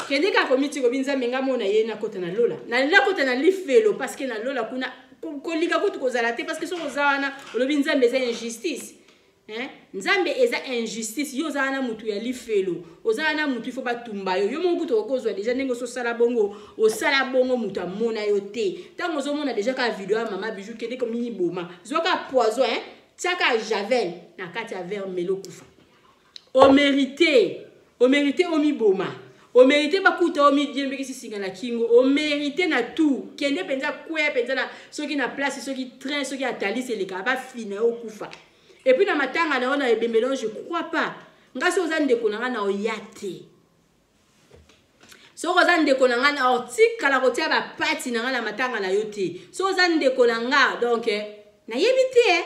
kende kaka komitika, obi Nzambe, nga mona ye nakota na lola, nakota na lifelo, parce que na lola kuna kolika kutu kozala te, parce que soki oza wana olobi Nzambe eza injustice, hein? Nzambe eza injustice, yo oza wana mutu ya lifelo, oza wana mutu ifo batumba yo. Yo moko kutu okozwa deja ndenge ososala bongo, osala bongo mutu amona yo te. Ntango ozomona deja kaka video ya mama Bijou, kende komiboma, zwa kaka poison, hein? Tiaka javel na kati ya verre, melo, kufa. Omérite, omérite omiboma, omérite bakuta omidiembekisi singa na kingo, omérite na tout. Kende mpenza, kweya mpenza na soki na place, soki train, soki atalisi elekaka, bafina yo, okufa. Et puis na matanga na yo, na ebembelo, je crois pas. Nga soki oza ndeko na nga, na oya te. Soki oza ndeko na nga, na otikala kotia bapati na nga na matanga na yo te. Soki oza ndeko na nga, donc nayebi te.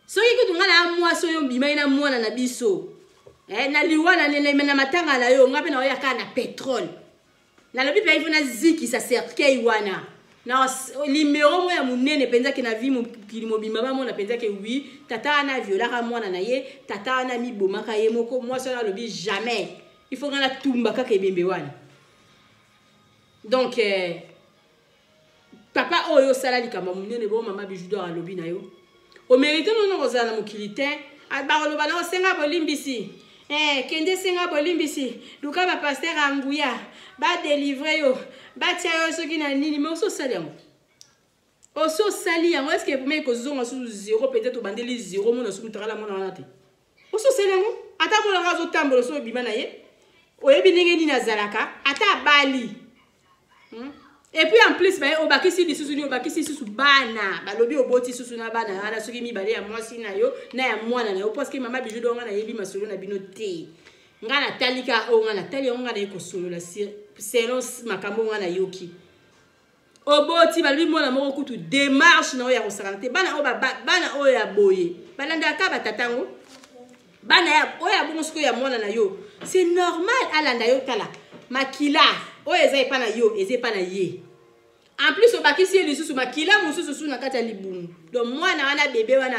Soki kutu nga na mwasi oyo obimaki na mwana na biso, na liwa na matanga na yo, nga mpe naoya kaka na pétrole. Nalobi mpe ifo nazikisa cercueil wana na limero moko ya monene mpenza, ke na vie mokili mobimba bamona mpenza ke wi, tata wana aviolaka mwana na ye, tata wana amibomaka ye moko. Mwasi wana alobi jamais, il faut nga natumba kaka ebembe wana. Donc papa oyo osala likambo ya monene bo, mama Bijou d'Or alobi na yo, omérite nono kozala na mokili te. Bakoloba na osenga bolimbisi, kende senga bolimbisi, luka bapaster ya nguya badelivre yo, batia yo soki na nini. Mais osi osali yango, osi osali yango, est-ce me ekozonga susu zéro? Peut-être obandeli zéro, mona soki mutakala mwana wana te. Osi osali yango, ata mwana ngo azotambola, soki obima na ye, oyebi ndenge nini azalaka, ata abali, Et puis en plus baye obakisi lisusu nini? Obakisi lisusu bana, balobi oboti lisusu na bana wana, soki mibale ya mwasi na yo na ya mwana na yo, parce que mama Bijou do, nga nayebi masolo na bino te. Nga natali kaka oyo nga natali yango, nga naye kosolola selon makambo nga nayoki. Oboti, balobi mwana moko kutu démarche na oyo ya kosakana te. Bana oyo, bana oyo ya boye balandaka kaka batatango. Bana ya oyo ya bongo, sikoyo ya mwana na yo, c'est normal alanda yo. Tala makila oyo eza epa na yo, eza epa na ye. En plus obakisi ye lisusu makila mosusu su na kati ya libumu. Donc mwana wana, bebe wana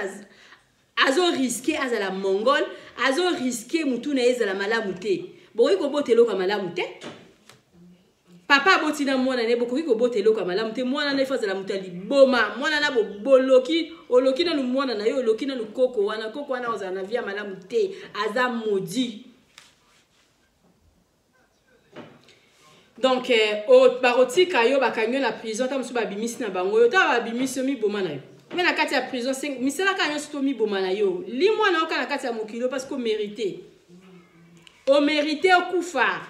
azorisquer azala mongol, azorisquer mutu na ye ezala malamu te. Bokoki kobota eloko ya malamu te. Papa aboti na mwana na ye, bokoki kobota eloko ya malamu te. Mwana na ye fo azala moto ya liboma. Mwana na boloki, oloki nanu mwana na ye, oloki nanu koko wana, koko wana ozala na vie ya malamu te, aza maudit. Donc bakotika yo, bakangi yo na prison, ata mosusu babimisi na bango yo. Tala, babimisi yo, miboma na yo mpe na kati ya prison, misala kaka nyonso to miboma na yo, limwa na yo kaka na kati ya mokili, parce que omérite, omérite okufa.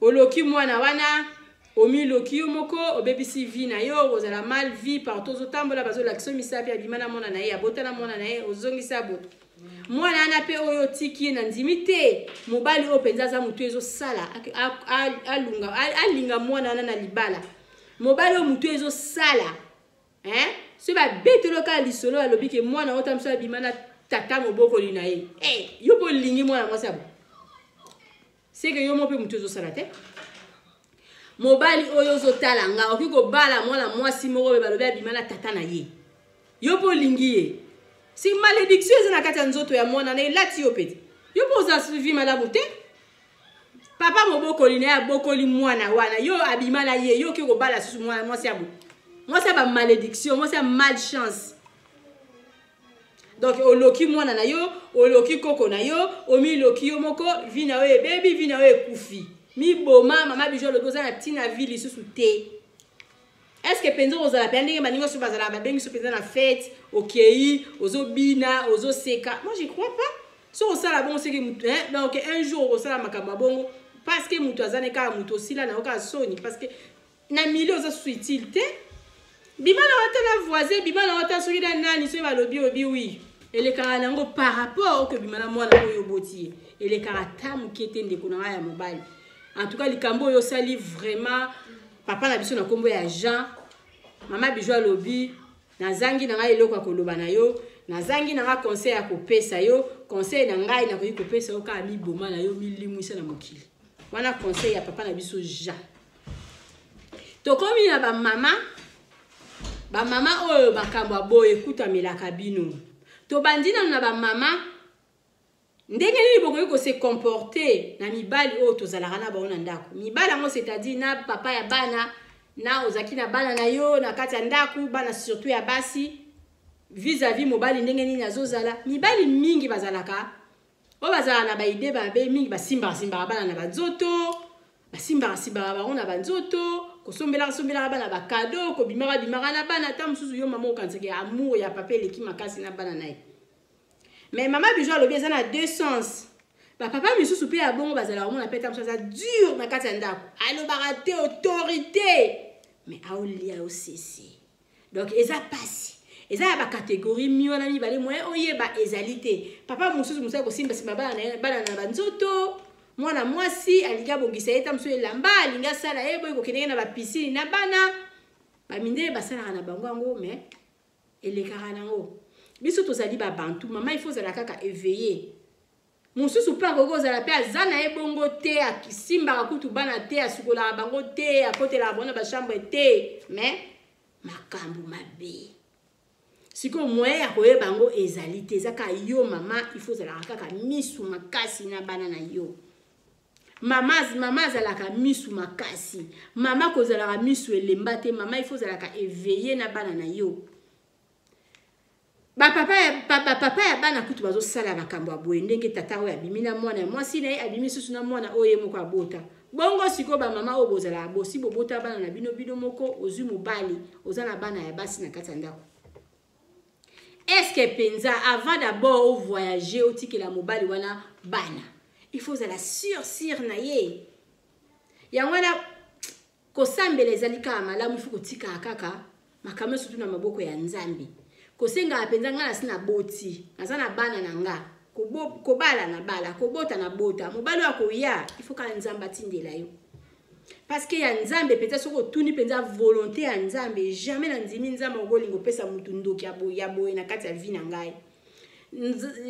Oloki mwana wana, omiloki yo moko, obebisi vie na yo, ozala mal vie partout ozotambola, bazolakisa yo misapi, abima na mwana na ye, abota na mwana na ye, ozongisa boto mwana wana mpe oyo otiki ye. Na ndimi te mobali oyo mpenza aza motu ezosala alinga mwana wana na libala. Mobali oyo motu ezosala, hein? Soki babeteli kaka lisolo, alobi ke mwana oyo ta mosu abima na tata mobokoli na ye, hey, yo mpo olingi mwana mwasi abo, seke yo mo mpe motu ezosala te. Mobali oyo ozotala nga, okoki kobala mwana mwasi moko oyo balobi abima na tata na ye, yo mpo olingi ye. Si malédiction eza na kati ya nzoto ya mwana na elati yo pete. Yo mpo oza vie malamu te. Papa mobokoli na ye abokoli mwana wana, yo abima na ye, yo oke kobala susu mwana mwasi ya bo. Mwasi ya ba malédiction, mwasi ya malchance. Donc oloki mwana na yo, oloki koko na yo, omiloki yo moko, vie na yo ebebi, vie na yo ekufi. Miboma, mama Bijou alobi oza na ntina vie lisusu te. Est-ce que penza ozala pe ndenge baninga so bazala babengi so penza na fête, okei, ozobina, ozoseka. Moi je crois pas. So osala bongo seki mutu, hein? Donc un jour osala makambo ya bongo parce que mutu azane kaka mutu osila na oka soni parce que na milieu oza susu utile te. Bima na wata na voisin, bima na wata soki na nani soki balobi obi oui. Elekaka nango par rapport oke bima na mwana oyo oboti ye. Elekaka ata moke te ndeko na ngai ya mobali. En tout cas likambo oyo osali vraiment papa na biso na kombo ya Jean, mama Bijou alobi nazangi na ngai eloko ya koloba na yo, nazangi na ngai conseil ya kopesa yo, conseil na ngai nakoki kopesa yo kaka miboma na yo, milimwisa na mokili. Wana conseil ya papa na biso Jean. Tokomi na ba mama, ba mama oyo makambo ya boye ekutamelaka bino. Tobandi nanu na ba mama, ndenge nini bokoki ko se comporter na mibali oyo tozalaka na bango na ndako. Mibali yango c'est-à-dire na papa ya bana, na ozalaki na bana na yo na kati ya ndako, bana surtout ya basi, vis-à-vis mobali ndenge nini azozala. Mibali mingi bazalaka oyo bazalaka na ba idée mabe mingi, basimbaka simbaka bana na banzoto, basimbaka simbaka bango na banzoto, kosombelaka sombelaka bana ba cadeau, kobimaka bimaka na bana. Ata mosusu yo mama okanisaka ya amour ya papa eleki makasi na bana na ye. Mais mama Bijou alobi eza na deux sens. Ba papa misusu pe ya bongo bazalaka komona pe ata mosusu aza dur na kati ya ndako, alobaka te autorité, mais aolia osese. Donc eza pasi, eza ya ba catégorie mi wana mibale, moyen oyeba ezali te. Papa mosusu mosusu akosimba simba bana na ye, bana na ba nzoto, mwana mwasi alingi abongisa ye ta mosusu elamba, alingi asala ye boye, kokendeke na ba piscine na bana. Ba mindele basalaka na bango yango, mais elekaka nango. Biso tozali ba bantu, mama il faut ozala kaka éveillé. Mosusu mpe akoki kozala mpe aza na ye bongo te, asimbaka kutu bana te, asukolaka bango te, akotelaka bango na ba chambre te, mais makambo mabe. Sikoyo moyen ya koyeba yango ezali te, eza kaka yo mama, il faut ozalaka kaka misu makasi na bana na yo. Mama, mama azalaka misu makasi. Mama kozalaka misu elemba te, mama il faut ozalaka éveillé na bana na yo. Ba papa ya, ba, ba papa ya bana kutu bazosala makambo ya boye, ndenge tata oyo abimi na mwana ya mwasi na ye, abimi susu na mwana oyo ye moko abota. Bongo sikoyo ba mama oyo bozalaka bosi bobota bana na bino, bino moko ozwi mobali, oza na bana ya basi na kati ya ndako. Est-ce que penza avant d'abord o voyager otikela mobali wana bana, il faut ozala sûr sûr na ye. Yango wana kosambela ezali kaka malamu, il faut kotikaka kaka makambo surtout na maboko ya Nzambe. Kosengaka penza nga nasi naboti, naza na bana na nga, kobala na bala, kobota na bota, mobali oyo akoya, il faut kaka Nzambe atindela yo. Parce que ya Nzambe penza soki otuni penza volonté ya Nzambe, jamais na ndimi Nzambe okolinga opesa mutu ndoki ya boye, ya boye na kati ya vie na ngai.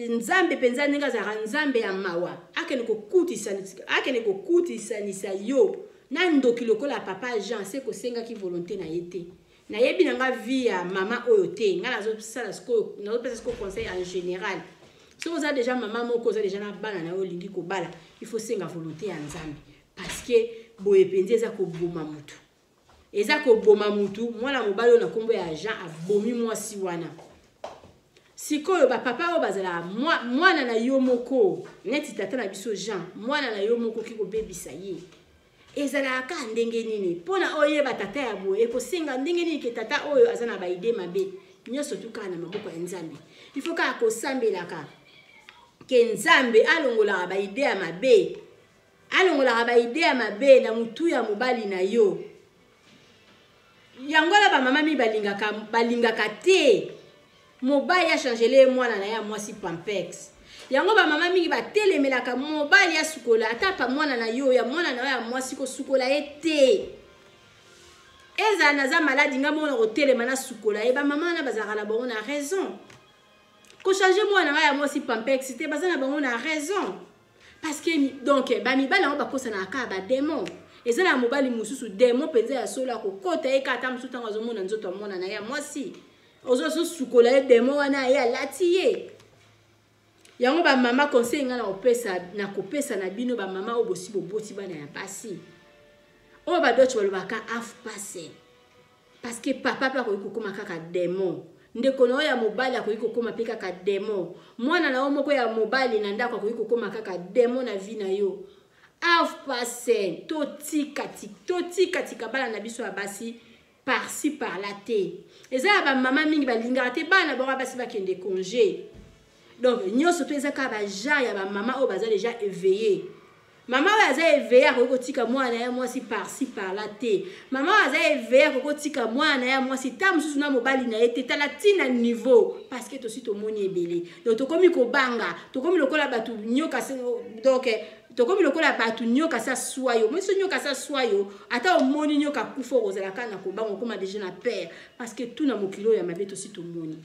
Nzambe penza ndenge azalaka Nzambe ya mawa, akende kokutisanisa yo na ndoki lokola papa Jean, se kosengaki volonté na ye te. Nayebi na nga vie ya mama oyo te, nga nazosala sikoyo, nazopesa sikoyo conseil en général. Soki oza déjà mama moko, oza déjà na bana na yo olingi kobala, il faut senga volonté ya Nzambe. Parce que boye penza eza koboma mutu. Eza koboma mutu, mwana mobali oyo na kombo ya Jean abomi mwasi wana. Sikoyo ba papa oyo bazalaka mwana na yo moko, neti tata na biso Jean, mwana na yo moko okoki kobebisa ye. Ezalaka kaka ndenge nini? Mpona oyeba tata ya boye, ekosenga ndenge nini ke tata oyo aza na ba idée mabe? Nyonso tu kaka na maboko ya Nzambe. Il faut kaka kosambelaka ke Nzambe alongolaka ba idée ya mabe. Alongolaka ba idée ya mabe na mutu ya mobali na yo. Yango wana ba mama mingi balingaka te mobali a changele ye mwana na ye ya mwasi pampex. Yango ba mama mingi batelemelaka mobali asukola ata pa mwana na yo ya mwana na yo ya mwasi kosukola ye te. Ezala naza maladi nga moko na kotelema nasukola ye, ba mama wana bazalaka na bango na raison. Kochanger mwana na ngai ya mwasi pampex te, baza na bango na raison. Parce que donc ba mibali yango bakosanaka kaka ba démon. Eza na mobali mosusu démon mpenza ya solo akokota ye kaka ata mosusu ntango azomona nzoto ya mwana na ye ya mwasi. Ozosukola ye, démon wana ye alati ye. Yango bamama, conseil ngai nakopesa na bino bamama oyo bosi boboti bana ya basi, oyo badoci balobaka aufpassen, parce que papa mpe akoki kokóma kaka démon, ndeko na oyo ya mobali akoki kokóma mpe kaka démon, mwana na yo moko ya mobali na ndako akoki kokóma kaka démon na vie na yo. Aufpassen, totikatika bana na biso ya basi par-ci par-là te. Eza ya bamama mingi balingaka te bana bango basi bakende congé. Donc nyonso to eza kaka bagenre ya bamama oyo baza déjà éveillé. Mama oyo aza éveillé akoki kotika mwana ya mwasi par-ci par-là te. Mama oyo aza éveillé akoki kotika mwana ya mwasi ta mosusu na mobali na ye te. Tala ntina niveau, parce que tosi tomoni ebele. Donc tokomi kobanga, tokomi lokola bato nyoka. Donc tokomi lokola bato nyoka sa swa yo. Moi so nyoka sa swa yo, ata omoni nyoka kufa, okozala kaka na kobanga, okóma déjà na peur, parce que tout na mokili oyo ya mabe tosi tomoni.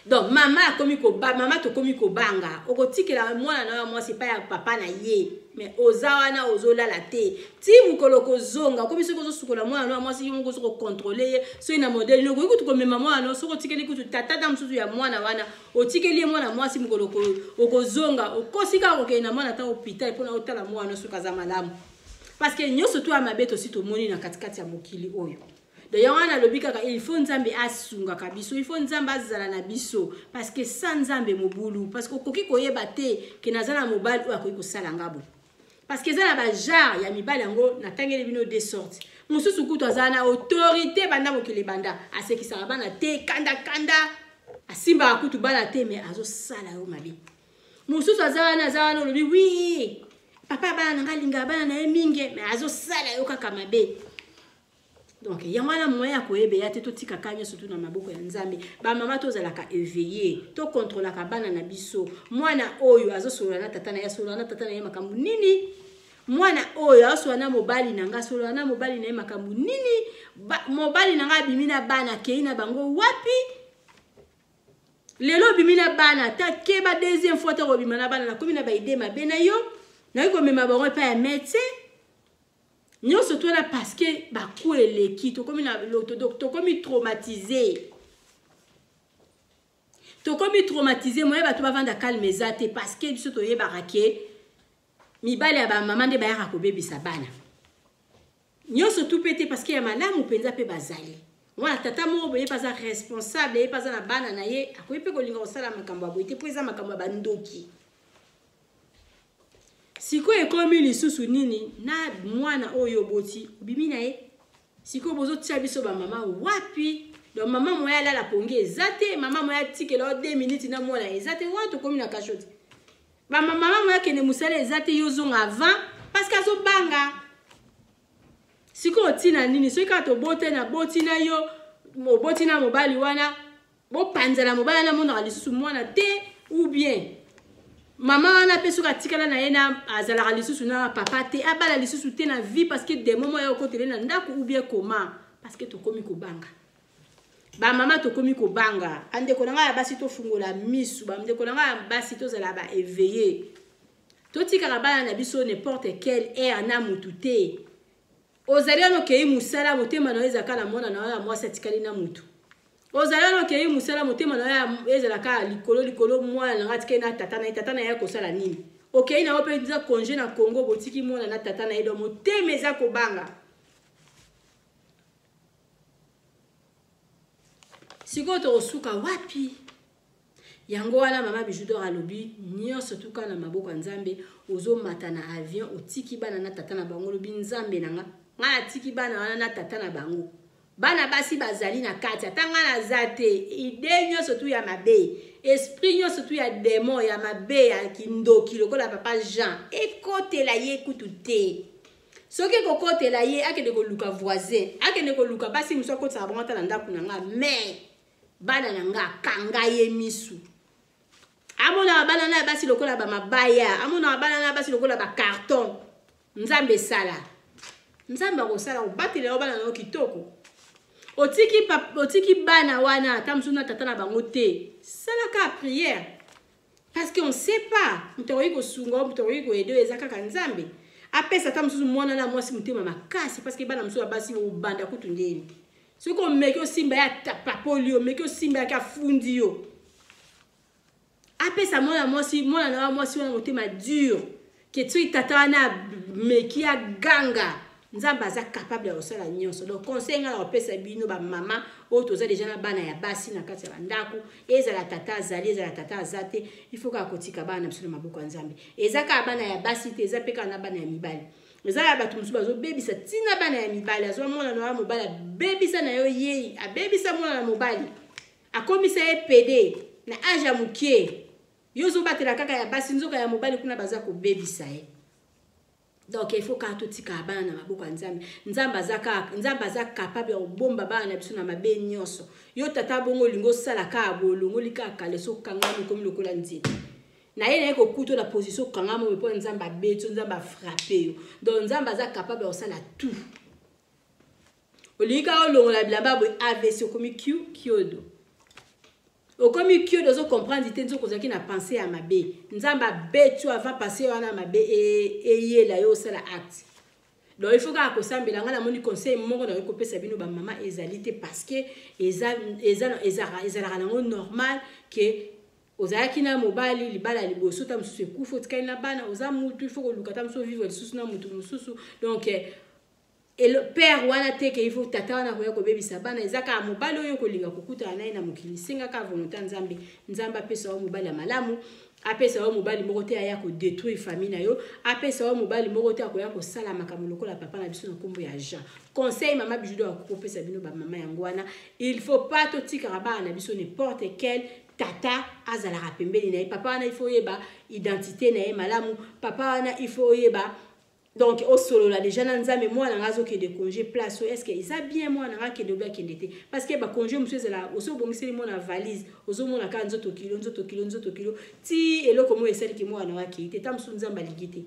Donc mama akomi koba, mama tokomi kobanga. Okotikela mwana na yo mwasi epai ya papa na ye, mais oza wana ozolala te ti mokolo kozonga. Okomi soki ozosukola mwana na yo mwasi, yo moko ozo kocontrôler ye. Soki na modèle nini okoki kutu komema mwana no, soki otikeli kutu tata ta mosusu ya mwana wana, otikeli ye mwana mwasi, mokolo okozonga okosi kaka kokende na mwana ata hôpital mpona otala mwana soki aza malamu, parce que nyonso to ya mabe tosi tomoni na katikati ya mokili oyo. Donc yango wana nalobi kaka, il faut Nzambe asungaka biso, il faut Nzambe azala na biso, parce que sa Nzambe mobulu, parce que okoki koyeba te ke naza na mobali oyo akoki kosala nga boye, parce que eza na bagenre ya mibali. Yango natangeli bino de sorte. Mosusu kutu azala na autorité banda mokili banda, asekisaka bana te, kandakanda, asimbaka kutu bana te, mais azosala yo mabe. Mosusu aza wana, aza wana, olobi: "Oui, papa, bana na nga alingaka bana na ye mingi", mais azosala yo kaka mabe. Donc yango wana moyen ya koyeba ya te. Totikaka nyonso tu na maboko ya Nzambe. Bamama, tozalaka éveillé, tokontrolaka bana na biso. Mwana oyo azosolola na tata na ye, asolola na tata na ye makambo nini? Mwana oyo azosolola na mobali na nga, asolola na mobali na ye makambo nini? Mobali na nga abimi na bana, akei na bango wapi? Lelo obimi na bana, ata keba, deuxième fois ta kobima na bana, nakomi na baidées mabe na yo, nakoki komema bango epai ya médecin. Nyonso to wana parce que baku eleki, tokomi traumatisé, tokomi traumatisé. Moye bato bavanda calme eza te, parce que biso toyebaka ke mibali ya bamama nde bayaka kobebisa bana. Nyonso tu mpe te, parce que ya malamu mpenza mpe bazali. Wana tata moko boye mpe aza responsable, ye mpe aza na bana na ye, akoki mpe kolinga kosala makambo ya boye te, mpo eza makambo ya bandoki. Sikoyo ekomi lisusu nini na mwana oyo oboti, obimi na ye? Sikoyo bozotia biso bamama wapi? Donc mama moya alala pongi eza te, mama moya atikela o 2 minutes na mwana eza te. Wana tokomi na kasho te. Bamama moya akende mosala eza te, yo ozonga avant parce que azobanga. Sikoyo ntina nini? Soki kaka tobote na boti na yo, oboti na mobali wana, bopanzela mobali wana, amonaka lisusu mwana te, ou bien mama wana mpe soki atikala na ye na azalaka lisusu na papa te, abala lisusu te na vie, parce que démon moko ya okotele na ndako, ou bien comment? Parce que tokomi kobanga. Bamama, tokomi kobanga. Bandeko na ngai ya basi, tofungola misu. Bandeko na ngai ya basi, tozala baéveillé. Totikaka bana na biso n'importe quelle heure na mutu te. Ozali wana, okei mosala, motema na yo ezalaka na mwana na yo ya mwasi atikali na mutu. Ozali wana, okei mosala, motema na yo ezalaka likolo likolo, mwana na ngai atikali na tata na ye, tata na ye akosala nini? Okei na yo mpe eza congé na Congo, botiki mwana na tata na ye. Donc motema eza kobanga. Sikoyo tokosuka wapi? Yango wana mama Bijou d'Or alobi nyonso tuka na maboko ya Nzambe. Ozomata na avion, otiki bana na tata na bango, olobi: "Nzambe na nga, ngai natiki bana wana na tata na bango, bana basi bazali na kati, ata ngai naza te." Idée nyonso tu ya mabe, esprit nyonso tu ya démon ya mabe ya kindoki lokola papa Jean ekotela ye kutu te. Soki ekokotela ye, akende koluka voisin, akende koluka basi mosusu, akotisaka bango ata na ndako na nga, mais bana na nga akanga ye misu. Amonaka bana na ya basi lokola bamabaya, amonaka bana na ya basi lokola bacarton. Nzambe esala, Nzambe akosala kobatela yo bana na yo kitoko. Otiki bana wana ata mosusu na tata na bango te, salaka prière, parce que on sait pas moto akoki kosunga, moto akoki koaider oyo eza kaka Nzambe. Apesa ata mosusu mwana na mwasi motema makasi, parce que bana mosusu ya basi obanda kutu ndeni. Soki omeki osimba ye atapapoli yo, omeki osimba yake afundi yo. Apesa mwana mwasi, mwana na wa mwasi wana motema dur ke soki tata wana ameki aganga, Nzambe aza capable ya kosala nyonso. Donc conseil nga na kopesa bino ba mama oyo toza deja na bana ya basi na kati ya bandako, ezala tata azali, ezala tata aza te, il faut kaka kotika bana na biso na maboko ya Nzambe. Eza kaka bana ya basi te, eza pe kaka na bana ya mibali. Eza ya bato mosusu bazobebisa ntina bana ya mibali. Azwa mwana na ya mobali, abebisa na yo yei, abebisa mwana na mobali, akomisa ye pede na age ya mokie. Yo ozobatela kaka ya basi, nzoka ya mobali kuna baza kobebisa ye. Donc il faut kaka totika bana na maboko ya Nzambe. Nzambe aza kaka, Nzambe aza capable ya kobomba bana na biso na mabe nyonso. Yo tata bongo olingi osala kaka bolongoli kaka kaleso okangami okomi lokola nzete. Na ye naye kokuta na position okangami mpo Nzambe abeti yo, Nzambe afrappe yo. Donc Nzambe aza capable ya kosala tout. Olingi kaka olongola bilamba boye AVC okomi Q kiodo. Okomi kiodo, ozo comprendre te nzoka ozalaki na pensée ya mabe. Nzambe abeti yo avant pensée wana mabe eyela yo osala acte. Donc il faut kaka kosambela. Nga namoni conseil moko nakoki kopesa bino ba mama ezali te, parce que ezalaka nango normal ke ozalaki na mobali libala ya liboso, ta mosusu ekufi, otikali na bana, oza mutu, il faut koluka ta mosusu vivre lisusu na mutu mosusu. Donc père wana te ke il faut tata wana koya kobebisa bana. Eza kaka mobali oyo kolinga kokutana na ye na mokili, senga kaka volonté ya Nzambe. Nzambe apesa yo mobali ya malamu, apesa yo mobali moko te aya kodétruire famille na yo, apesa yo mobali moko te akoya kosala makambo lokola papa na biso na nkombo ya Jean. Conseil mama Bijou d'Or akopesa bino ba mama yango wana, il faut pas totikaka bana na biso n'importe quel tata azalaka pembeni na ye. Papa wana il faut oyeba identité na ye malamu, papa wana il faut oyeba. Donc osolola déjà na Nzambe, mwana nga azokende congé place oyo, est-ce que eza bien mwana nga akende obi akende te? Parce que ba congé mosusu ezala oso obongiseli mwana valise, ozomona kaka nzoto kilo, nzoto kilo, nzoto kilo, ti eloko moko esaliki mwana nga akei te. Ta mosusu Nzambe alingi te.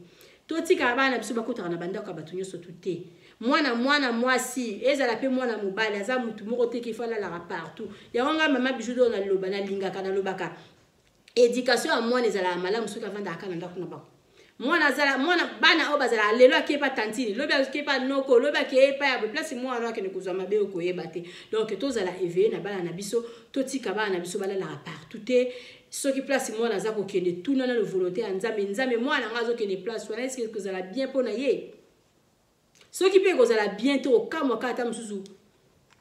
Totikaka bana na biso bakotaka na bandako ya bato nyonso tu te. Mwana, mwana mwasi, ezala pe mwana mobali, aza mutu moko te qu'il faut alalaka partout. Yango nga mama Bijou d'Or naloba, nalingaka, nalobaka éducation ya mwana ezalaka malamu soki avandaka kaka na ndako na bango. Mwana azala, mwana, bana oyo bazalaka lelo akei pa tantine, lobi akei pa noko, lobi akei pa ya boye, place mwana oyo akende kozwa mabe oyo koyeba te. Donc tozala éveillé na bana na biso, totika bana na biso balalaka partout te. Soki place mwana aza kokende, tuna nano volonté ya Nzambe. Nzambe, mwana nga azokende place wana, est-ce que ekozala bien mpo na ye? Soki mpe ekozala bien te, okamwa kaka ata mosusu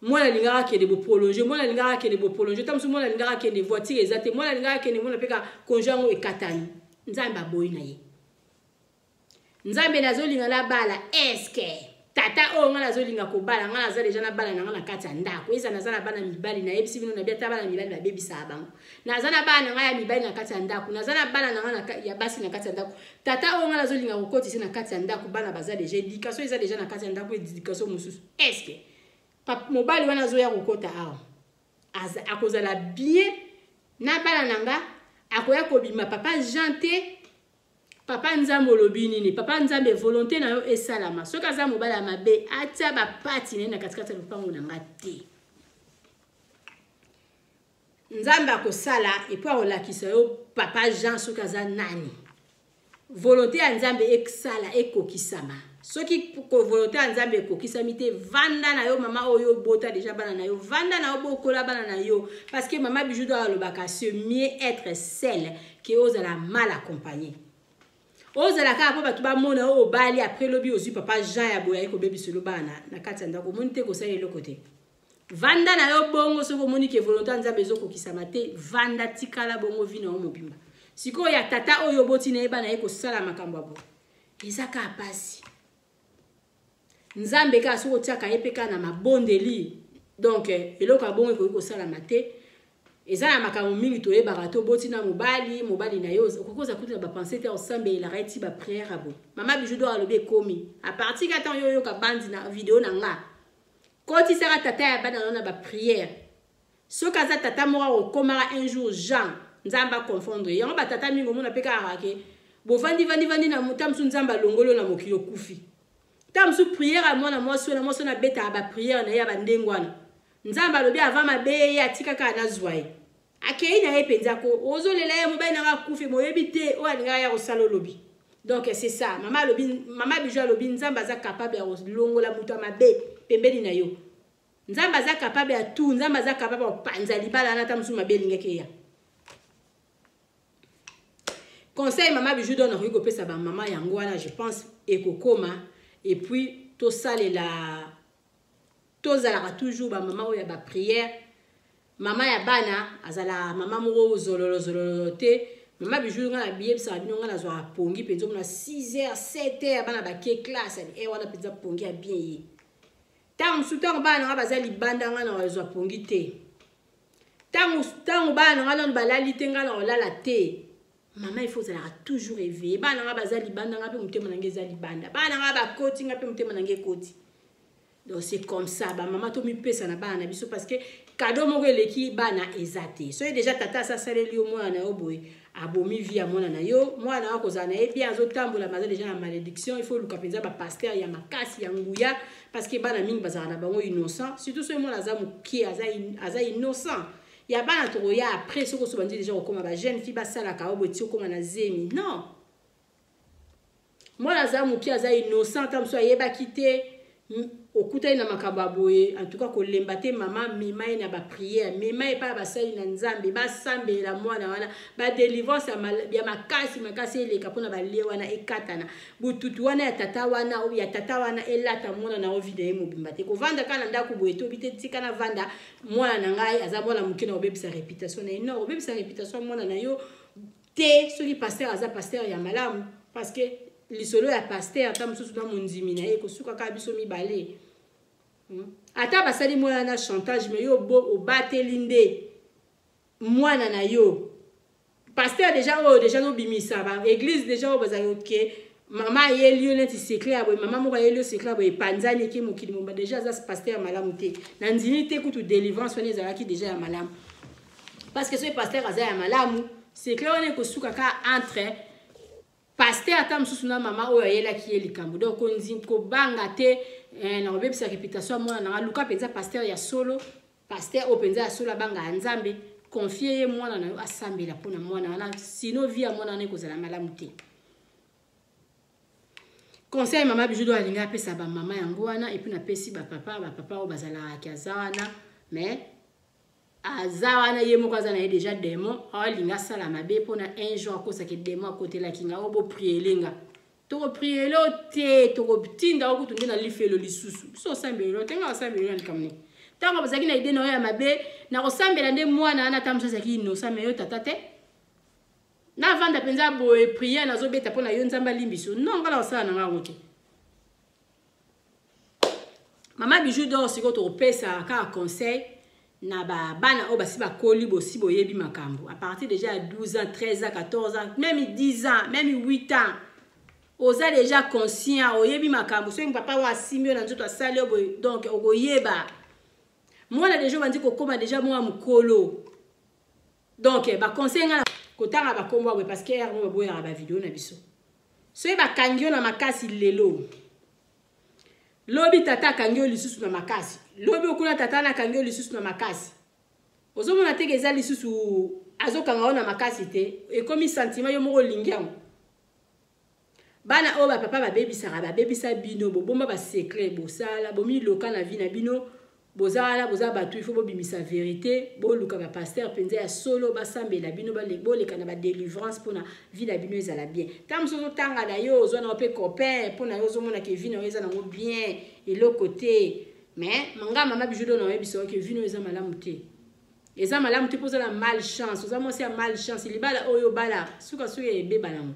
mwana alingaka akende boprolonge, mwana alingaka akende boprolonge, ata mosusu mwana alingaka akende voiture eza te, mwana alingaka akende, mwana mpe kaka congé yango ekatani. Nzambe aboyi na ye. Nzambe nazolinga nabala, est-ce tata oyo nga nazolinga kobala, nga naza deja na bana na nga na kati ya ndako, eza naza na bana mibali, nayebisi bino na bi ata bana mibali babebisaka bango. Naza na bana na nga ya mibali na kati ya ndako, naza na bana na nga ya basi na kati ya ndako. Tata oyo nga nazolinga kokotisa na kati ya ndako, bana baza deja, éducation eza deja na kati ya ndako, éducation mosusu. Est-ce que mobali wana azoya kokota awa, akozala bien na bana na nga, akoya kobima papa Jean te? Papa Nzambe olobi nini? Papa Nzambe, volonté na yo esalama. Soki aza mobali ya mabe, atia bapati na ye na katikati ya lopango na nga te. Nzambe akosala epo akolakisa yo papa Jean soki aza nani. Volonté ya Nzambe esala ekokisama. Soki volonté ya Nzambe ekokisami te, vanda na yo mama oyo obota deja bana na yo, vanda na yo bokola bana na yo, parce que mama Bijou d'Or alobaka c'est mieux être seul que ozala mal accompagné. Ozala kaka po bato bamona oyo obali, après lobi ozwi papa Jean ya boye aye kobebisa yo bana na kati ya ndako, omoni te kosala eloko te. Vanda na yo bongo, soki omoni ke volonté ya Nzambe ezokokisama te, vanda, tikala bongo vi na yo mobimba. Sikoyo ya tata oyo oboti na ye bana ye kosala makambo ya boye, eza kaka pasi. Nzambe kaka soki otiaka ye mpe kaka na mabondeli, donc eloko ya bongo ekoki kosalama te. Eza na makambo mingi toyebaka te, oboti na mobali, mobali na yo okoki kozala kutu na bapense te, osambelelaka ye ti bapriere ya boye. Mama Bijou d'Or alobi ekomi à partir ka ntango yo oyoka bandi na video na nga, kotisaka tata ya bana na yo na bapriere. Soki aza tata moko akokomaka un jour Jean, Nzambe aconfondre yango. Batata mingi omona mpe kaka ke bovandi vandi vandi na ta mosusu Nzambe alongoli yo na mokili, okufi. Ta mosusu priere ya mwana mwasi wana, mwasi wana abetaka bapriere na ye ya bandenge wana, Nzambe alobi avant mabe ye atika kaka nazwa ye, akei na ye mpenza ko ozolela ye mobali nanga akufi, moyebi te oyo alingaka ya kosala olobi. Donc c'est ça, mama alobi, mama Bijou alobi Nzambe aza capable ya kolongola moto ya mabe pembeni na yo. Nzambe aza capable ya tout. Nzambe aza capable ya kopanza libala wana, ata mosusu mabe elingaki eya. Conseil mama Bijou don nakoki kopesa bamama yango wana, je pense ekokoma. Et puis tosalela, tozalaka toujours bamama oyo ya baprière. Mama ya bana azalaka mama moko zololo zololo te. Mama Bijou, nga nabiyebisaka bino, nga nazwaka pongi mpenza omona 6 heures, 7 heures, bana bake classe e wana mpenza pongi ya bien ye. Ntango mosusu, ntango bana na nga baza libanda, nga na kozwa pongi te. Ntango bana na nga nano balali te, nga na kolala te. Mama, il faut ozalaka toujours éveillé. Bana na nga baza libanda, nga mpe motema na nga eza libanda. Bana na nga bakoti, nga mpe motema na nga ekoti. Donc c'est comme ça, bamama tomipesa na bana na biso, parce que cadeau moko eleki bana eza te. Soki déjà tata asasaleli yo mwana na yo boye, abomi vie ya mwana na yo, mwana na yo akozala na ye bien, azotambola, baza déjà na malédiction. Il faut luka mpenza bapasteur ya makasi, ya nguya, parce que bana mingi bazalaka na bango innocent, surtout soki mwana aza moke, aza innocent. Ya bana tokoya après. Soki oso bandi déjà kokóma bajeune fille, basalaka oyo boye ti okóma na zemi, non. Mwana aza moke, aza innocent, ata mosusu ayebaki te, okutani na makambo ya boye. En tout cas, kolemba te mama, mema ye na baprière, mema ye epai ya basali na Nzambe, basambela mwana wana, badélivrance ya makasi makasi eleka mpona balie wana ekatana, bututu wana ya tata wana, ya tata wana elata mwana na yo vie na ye mobimba te. Kovanda kaka na ndako boye, tobi te, tika na vanda, mwana na ngai aza mwana moke, na kobebisa réputation na ye. Non, kobebisa réputation ya mwana na yo te soki pasteur aza pasteur ya malamu, parce que lisolo ya pasteur ata mosusu na mondimi na ye ekosuka kaka biso mibale. Ata basali mwana na chantage, mais yo obateli nde mwana na yo. Pasteur déjà oyo déjà nobimisa baéglise déjà oyo bazali oke, mama ayeli yo neti secret ya boye, mama moko ayeli yo secret ya boye, epanzani, eke mokili momba. Déjà aza pasteur ya malamu te. Na ndimi te kutu délivrance wana ezalaki déjà ya malamu, parce que soki pasteur aza ya malamu, secret wana ekosuka kaka entre pasteur ata mosusu na mama oyo ayelaki ye likambo. Donc kobanga te na kobebisa réputation ya mwana nanga. Luka mpenza pasteur ya solo, pasteur oyo mpenza ya solo, abanga ya Nzambe, confie ye mwana na yo, asambela mpona mwana wana, sinon vie ya mwana wana ekozala malamu te. Conseil mama Bijou do alingi apesa bamama yango wana. Et puis napesi bapapa, bapapa oyo bazalaka, aza wana, mais aza wana ye moko aza na ye déjà démon, alingi asala mabe mpona un jour akosaki démon akotelaki nga oyo. Bopriele nga, tokopriele o te, tokotinda o kutu nde na lifelo lisusu. Biso osambelelo te, nga osambelelo na likambo nini? Ntango bazalaki na idée na oyo ya mabe na kosambela nde mwana wana, ata mosusu azalaki innocent, mais yo tata te, navanda mpenza boye, prière nazobeta mpo na yo, Nzambe alimbiso. Non, nga na kosala na nga yango te. Mama Bijou d'Or, sikoyo tokopesa kaka conseil na bana oyo basi bakoli, bosi boyebi makambo à partir déjà ya 12 ans, 13 ans, 14 ans, même 10 ans, même 8 ans, oza déjà conscient, oyebi makambo. Soki papa oyo asimbi yo na nzoto, asali yo boye, donc okoyeba. Mwana déjà obandi kokóma déjà mwa mokolo, donc baconseil nga kotanga bakombo boye, parce que ere mo baboyaka bavideo na biso. Soki bakangi yo na makasi lelo, lobi tata akangi yo lisusu na makasi, lobi okuna tata wana akangi yo lisusu na makasi, ozomona teke eza lisusu azokanga yo na makasi te, ekomi sentiment, yo moko olingi yango. Bana oyo bapapa babebisaka, babebisa bino, bobomba basecret, bosala bomiloka na vie na bino. Boza wana, boza bato, il faut bobimisa vérité. Boluka bapasteur mpenza ya solo, basambela bino, boleka na badélivrance mpona vie na bino ezala bien. Ntango mosusu ozotanga na yo, ozwa na yo mpe copain mpona yo, ozomona ke vie na yo eza nango bien, eloko te. Mais nga mama Bijou do na oyebisa yo ke vie na yo eza malamu te, eza malamu te, mpo oza na malchance, oza mwasi ya malchance. Libala oyo obala, sukasuka ebeba nango.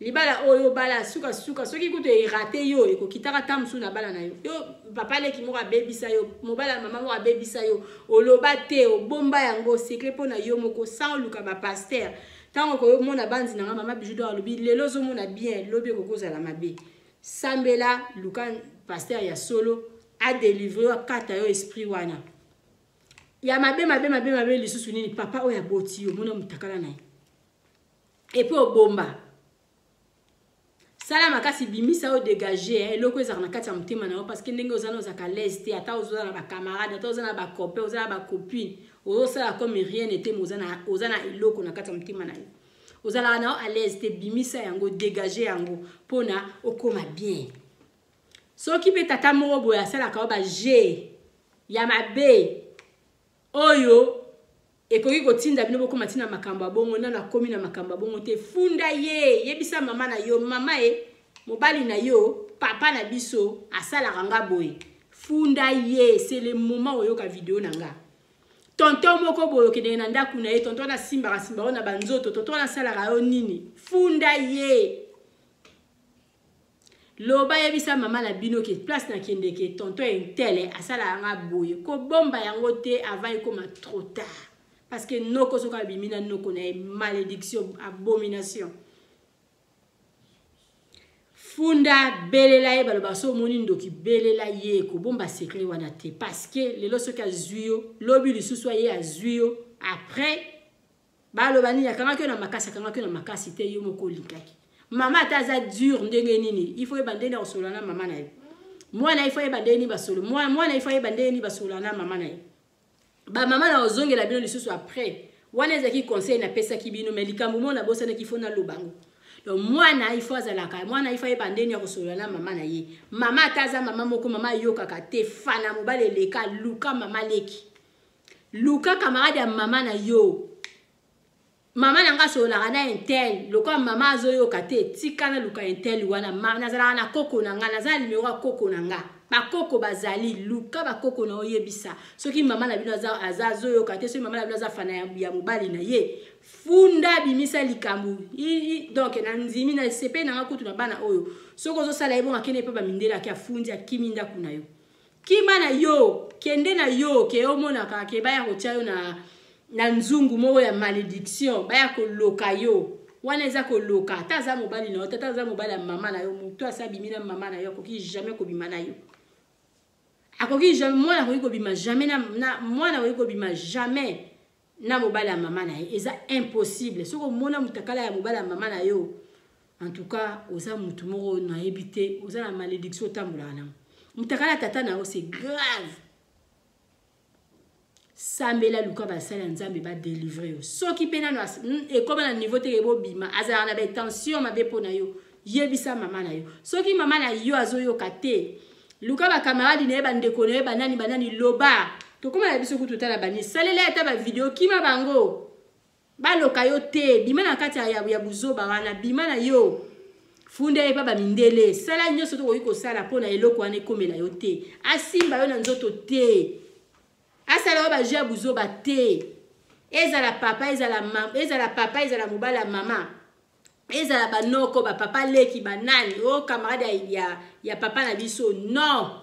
Libala oyo obala, sukasuka soki kutu erater yo, ekokitaka ta mosusu na bana na yo. Yo papa leki moko abebisa yo, mobala mama moko abebisa yo, oloba te, obomba yango secret mpo na yo moko, sans oluka bapasteur. Ntango okomona banzi na nga mama Bijou do alobi lelo, ozomona bien, lobi ekoki kozala mabe. Sambela, luka pasteur ya solo, adélivre yo, akata yo esprit wana ya mabe mabe mabe mabe. Lisusu nini? Papa oyo aboti yo, omona motakala na ye, et puis obomba. Sala makasi, bimisa oyo, dégage eloko ezalaka na kati ya motema na yo, parce que ndenge oza na, ozalaka l'aise te. Ata oza na bacamarade, ata oza na bacopain, oza na bacopine, ozosala comme rien n'était, mais oza na eloko na kati ya motema na yo, ozalaka na yo à l'aise te. Bimisa yango, dégage yango mpona okóma bien. Soki mpe tata moko boye asalaka yo baje Ya mabe oyo ekoki kotinda bino bokoma ntina makambo ya bongo. Nano akomi na makambo ya bongo te, funda ye, yebisa mama na yo: "Mama e, mobali na yo, papa na biso asalaka nga boye." Funda ye, c'est le moment oyoka video na nga. Tonton moko boye, okendeke na ndako na ye, tonton wana asimbaka simbaka yo na banzoto, tonton wana asalaka yo nini, funda ye. Loba, yebisa mama na bino ke place nakendeke, tonton un tel asalaka nga boye. Kobomba yango te avant ekoma trop tard, parce que noko soki abimi na noko na ye, malédiction, abomination. Funda, belela ye. Baloba so omoni ndoki, belela ye. Kobomba secret wana te, parce que lelo soki azwi yo, lobi lisusu aye azwi yo, après baloba nini? Akangaki yo na makasi? Akangaki yo na makasi te, yo moko olingaki. Mama ata aza dur ndenge nini, il faut yeba ndenge akosolola na mama na ye. Mwana, il faut yeba ndenge nini basolo, mwana, il faut yeba ndenge nini basolola na mama na ye. Bamama, na ozongela bino lisusu après. Wana ezalaki conseil napesaki bino, mais likambo moko nabosanaki, faut naloba yango. Donc mwana, il faut azalaka mwana, il faut ayeba ndenge ya kosolola na mama na ye. Mama ata aza mama moko, mama ayokaka te, fana mobali eleka, luka mama leki, luka camarade ya mama na yo: "Mama na nga asololaka na un tel, lokola mama azoyoka te, tika naluka un tel wana. Nazalaka na koko na nga, naza na nimero ya koko na nga." Bakoko bazali, luka bakoko na oyebisa. Soki mama na bino aza azoyoka te, soki mama na bino aza fana ya mobali na ye, funda, bimisa likambo. Donc na ndimi na sepe nanga kutu na bana oyo, soki ozosala ye bongo, akende mpe bamindele, ake afundi, akimi ndako na yo. Kima na yo, kende na yo, ke omonaka ke baya kotia yo na nzungu moko ya malédiction, baya koloka yo. Wana eza koloka. Ata aza mobali na yo, ata aza mobali ya mama na yo, moto asa abimi na mama na yo akoki jamais kobima na yo, akoki jamais. Mwana akoki kobima jamais na mwana akoki kobima jamais na mobali ya mama na ye, eza impossible. Soki omona motakala ya mobali ya mama na yo, en tout cas oza motu moko nayebi te, oza na malédiction, otambolaka nango. Motakala ya tata na yo, c'est grave. Sambela, luka basali ya Nzambe badélivrer yo. Soki mpe nano ekóma na niveau teke bobima, azalaka na baintention mabe mpo na yo, yebisa mama na yo. Soki mama na yo azoyoka te, luka bacamarade na ye, bandeko na ye, banani banani, loba. Tokóma na biso kutu, tala bani, salela ata bavideo, kima bango, baloka yo te. Bima na kati ya buzoba wana, bima na yo, funda ye mpa bamindele. Sala nyonso tokoki kosala mpo na eloko wana ekomela yo te, asimba yo na nzoto te, asala yo bajeu ya buzoba te. Ezala papa, ezala papa, ezala mobali ya mama, ezala banoko, bapapa leki, banani o camarade ya papa na biso, non.